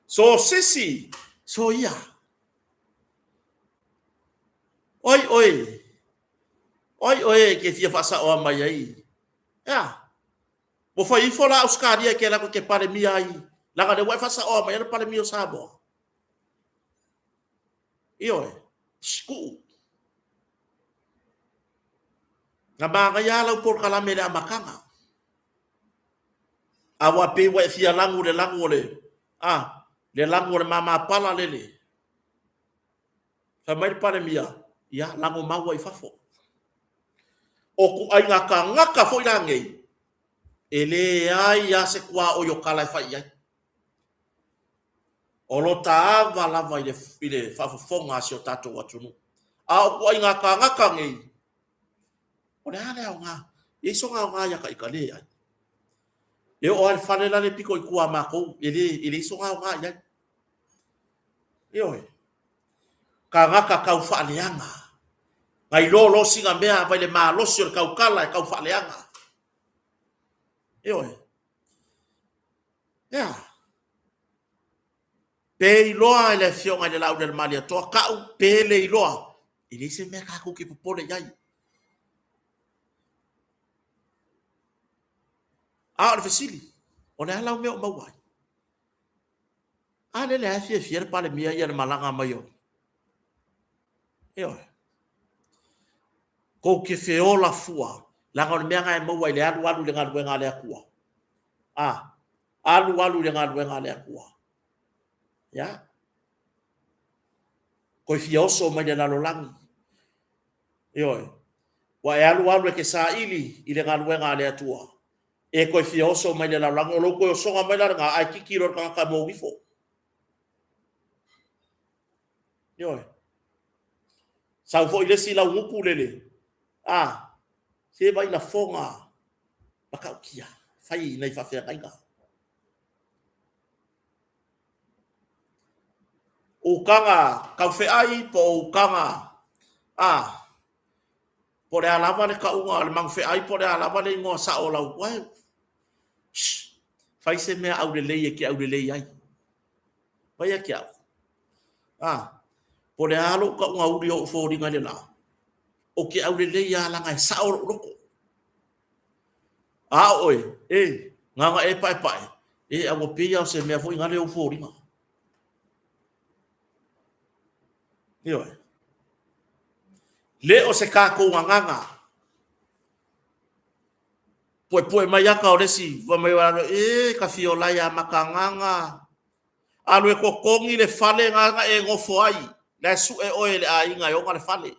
So sisi, so ia. Oi oe, oi oe e ke fia faasaoa mai ai. Ea, ua fai ifo la Ausetalia e ke alu atu e te Palemia ai, leaga lea ua e faasaoa mai ai le Palemia o Samoa. Ioe, tuu. Na manaia lava lau polokalame i le amataga. A ua pei ua e fia lagu i le lagu o le, a, le lagu o le mamapala lele. Fai mai le Palemia, ia, lago maua i fafo. O kuaiga tagata foi la nei, e leai lava se tuaoi o tala e fai i ai. O lo ta ava lava i le, i le faafofoga a si o tatou atunuu. A o ituaiga tagata nei, o le a le aoga? E i ai sona aoga ia ta ita? Leai. E oo lava i le fale la le pito i tua a matou, e le, e leai sona aoga i ai. Ioe. Tagata tau faaleaga. Na iloa loa sina mea mai le malosi o le tautala e tau faaleaga. Ioe. Ea. Pe iloa e le Afioga i le Laaulialemalietoa ta'u, pe le iloa, e leai se mea tatou te popole i ai. A o le fesili, o le a lau mea o maua ai? A lele lava e fiafia le Palemia ia i le malaga mai o. Ioe. Kou te feola fua, leaga o le mea lena e maua i le alu alu i le galuega a le Atua. A, alu alu i le galuega a le Atua. Ia. Toe fia oso mai le lalolagi. Ioe. Ua e alu alu e te saili i le galuega a le Atua. E toe fia oso mai le lalolagi. O lou toe osoga mai la lena, ae titi loa le tagata mou ifo. Ioe. Sau foi le isi laugutu lele. A, se vai lafoga matautia. Fai nai faafeagaiga. Utaga taufeai po o utaga a po o le a lava le tauga o le magufeai po o le a lava le igoa sao o lau uae. Shh. Fai se mea aulelei e te aulelei ai. Vai ia te au. A, po o le a lou tauga uli o ou foliga i le la, ou te aulelei lava leaga e sao lou loto. A o oe, e, na ona e paepae, e, a ua pei lava o se mea foi nale ou foliga. Ioe. Le o se tatou gagana. Puepue mai ata o le isi, fai mai, e, ka fia ola ia Makagaga. Alu e totogi le fale na na e nofo ai, la e sue oe e le aiga e ona le fale.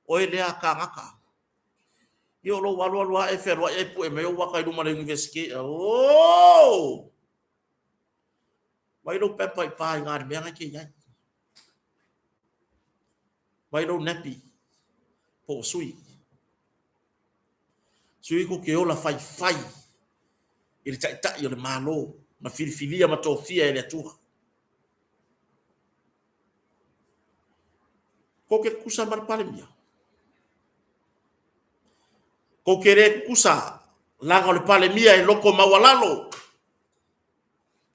Oe lea tagata. Ia o lou alu alu lava e fealuai ae pue mai ou ata i luma o le Iunivesite. Oh! Vai lou pepa i pa i na le mea na e te i ai. Vai lou nappy po o sui. Sui ku ke ola faifai i le taitai o le Malo na filifilia ma tofia e le Atua. Kou ke kukusa ma le Palemia. Kou ke le kukusa, laga o le Palemia e loko maualalo.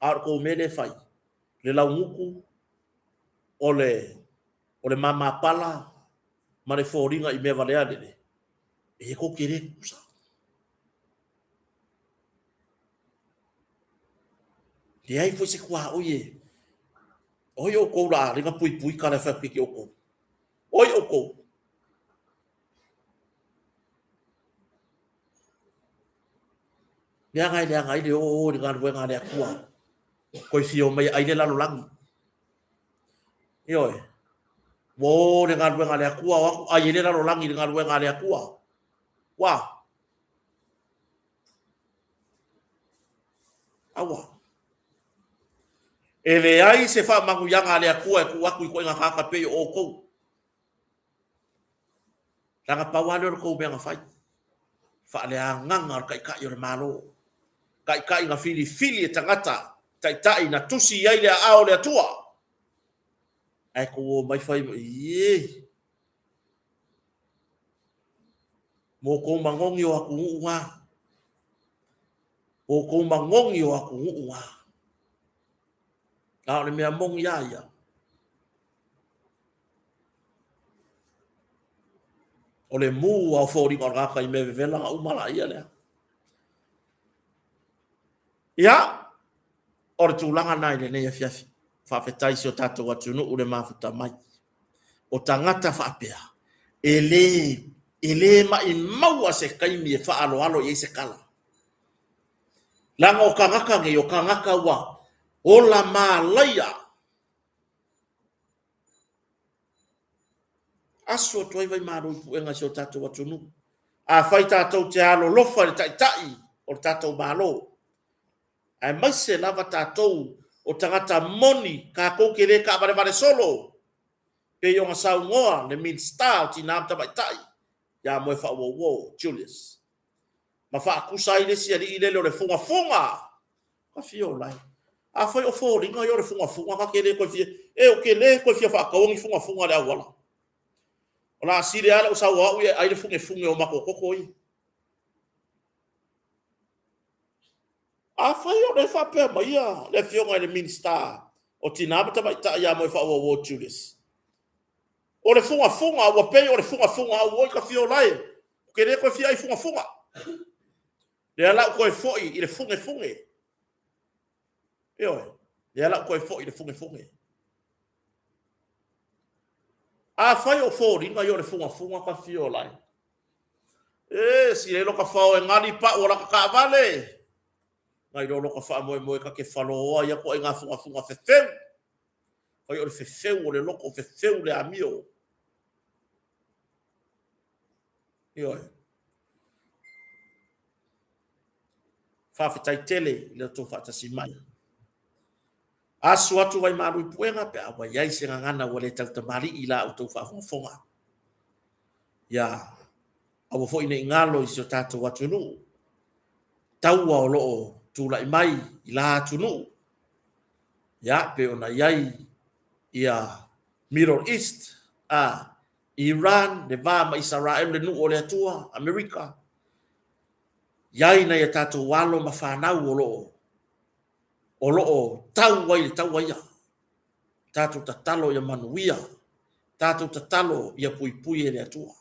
A o le kou mea lea e fai, le laugutu o le, o le mamapala ma le foliga i mea valea lele, e kou ke le kukusa. Leai foi se tuaoi e Oi oukou la a puipui tala e fai atu ki oukou. Oi oukou. Leaga e leaga ai le o o i le galuega a le Atua. Toe fia o mai e ai le lalolagi. Ioe. Ua o le galuega a le Atua, o atu ai e le lalolagi i le galuega a le Atua. Ua. Aua. E leai se faamanuiaga a le Atua e tuu atu i ituaiga tagata pei o outou. Leaga pau lava lea o le tou mea na fai. Faaleagaga o le Taitai o le Malo. Taitai na filifili e tagata, Taitai na tusi i ai le aao o le Atua. Ae tou omai fai mai, ie! Mo kou magogi o atunuu na. Mo kou magogi o atunuu na. A o le mea moni a ia, o le mū a o foliga o le tagata i mea vevela na uma laia lea. Ia, o le tulaga na i lenei afiafi. Faafetai si o tatou atunuu le mafuta mai. O tagata faapea, e le, e le maʻimau se taimi e faaaloalo i ai se tala. Leaga o tagata nei, o tagata ua ola malaia. Aso atu ai Vaimalo i puega i si o tatou atunuu. Afai tatou te alolofa i le Taitai o le tatou Malo, aemaise lava tatou o tagata moni, tatou te le taavalevale solo, pei ona saunoa le Minisita o Tina ma Tamaitai ia Moefaauouo Julius, ma faatusa ai le isi alii lele o le fugafuga. Ka fia ola e. Afai o foliga ia o le fugafuga, ta te le toe fia, e ou te le toe fia faataua ni fugafuga i le auala. O le a sili lava lou sau o au ia e ai le fugefuge o matou toto ia. Afai o lea e faapea mai ia le Afioga i le Minisita o Tina ma Tamaitai ia Moefaauouo Julius, o le fugafuga ua pei o le fugafuga auoi ka fia ola e, ou te le toe fia ai fugafuga. Lea la ua toe foi i le fugefuge. Ioe. Lea la ua toe foi i le fugefuge. Afai o foliga ia o le fugafuga ka fia ola ai. E si e loka fao e gali pau o laka taavale. Nai lo loka faamoemoe ta te faloa ia ituaiga fugafuga fefeu. Fai o le fefeu o le loko, fefeu le amio. Ioe. Faafetai tele i le tou faatasi mai. Asu atu vaimalu i puega pe a ua i ai se gagana ua le tautamalii i la outou faafogafoga. Ia, aua foi ne i galo i si o tatou atunuu, taua o lo o tulai mai i la atunuu, ia, pei ona i ai ia Middle East, a, Iran, le va ma Isaraelu, le nuu o le Atua, Amerika, i ai nai a tatou alo ma fanau o lo o o lo o tau ai le taua ia. Tatou tatalo ia manuia, tatou tatalo ia puipui e le Atua.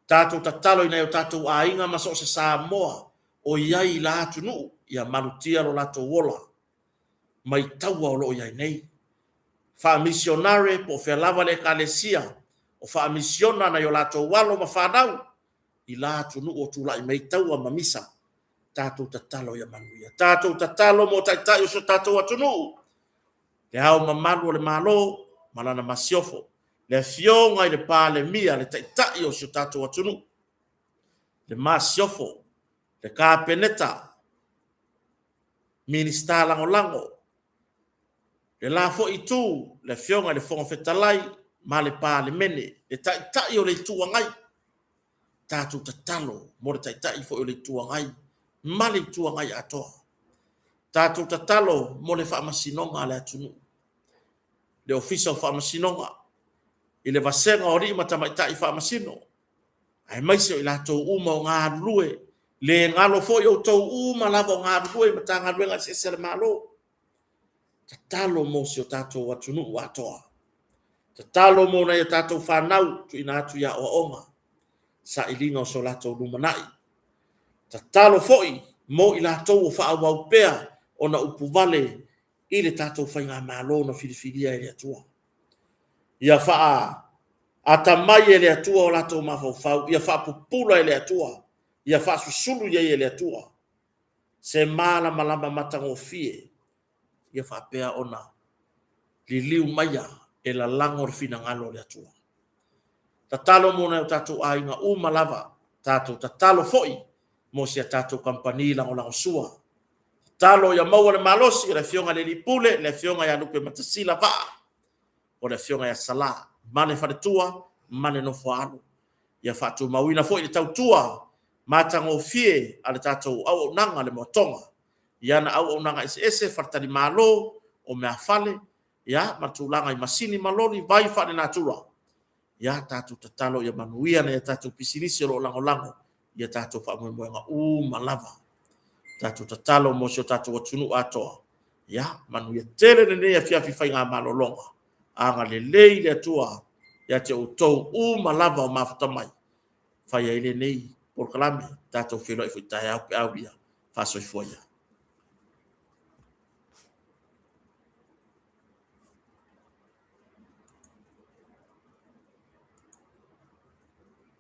Tatou tatalo i nai o tatou aiga ma so o se Samoa o i ai i la atunuu, ia malutia lo latou ola mai taua o lo o i ai nei. Faamisionare po o fea lava le Ekalesia o faamisiona nai o latou alo ma fanau i la atunuu o tulai mai taua ma misa, tatou tatalo ia manuia. Tatou tatalo mo taitai o si o tatou atunuu, Le Ao Mamalu o le Malo ma lana Masiofo, le Afioga i le Palemia, le Taitai o si o tatou atunuu, le Masiofo, le Kapeneta, Minisita Lagolago, le la foi itu, le Afioga i le Fofoga Fetalai ma le Palemene, le Taitai o le Itu Agai. Tatou tatalo mo le Taitai foi o le Itu Agai ma le Itu Agai atoa. Tatou tatalo mo le faamasinoga a le atunuu, le Ofisa o Faamasinoga, i le vasega o alii ma tamaitai faamasino, aemaise o i latou uma o galulue, le galo foi outou uma lava o galulue i Matagaluega eseese a le Malo. Tatalo mo si o tatou atunuu atoa. Tatalo mo nai a tatou fanau tuuina atu i aoaoga, sailiga o so latou lumanai. Tatalo foi mo i latou o faaauau pea ona upuvale i le tatou faigamalo na filifilia e le Atua. Ia faaatamai e le Atua o latou mafaufau, ia faapupula e le Atua, ia faasusulu i ai e le Atua se malamalama matagofie, ia faapea ona liliu maia e lalago le finagalo o le Atua. Tatalo mo nai o tatou aiga uma lava, tatou tatalo foi mo si a tatou kamupani lagolagosua. Tatalo ia maua le malosi o le Afioga i le Alii Pule, le Afioga ia Lupematasila Vaa, o le Afioga ia Sala ma le faletua ma le nofoaalo. Ia faatumauina foi le tautua matagofie a le tatou auaunaga le Moatoga i ana auaunaga eseese, faletalimalo, o meafale, ia, ma tulaga i masini ma loli, vai faalenatura. Ia, tatou tatalo ia manuia nai a tatou pisinisi o lo o lagolago i a tatou faamoemoega uma lava. Tatou tatalo mo si o tatou atunuu atoa. Ia, manuia tele lenei afiafi faigamalologa. Agalelei le Atua ia te outou uma lava o mafuta mai. Fai ai lenei polokalame, tatou feiloai foi taeao pe a aulia. Faasoifua ia.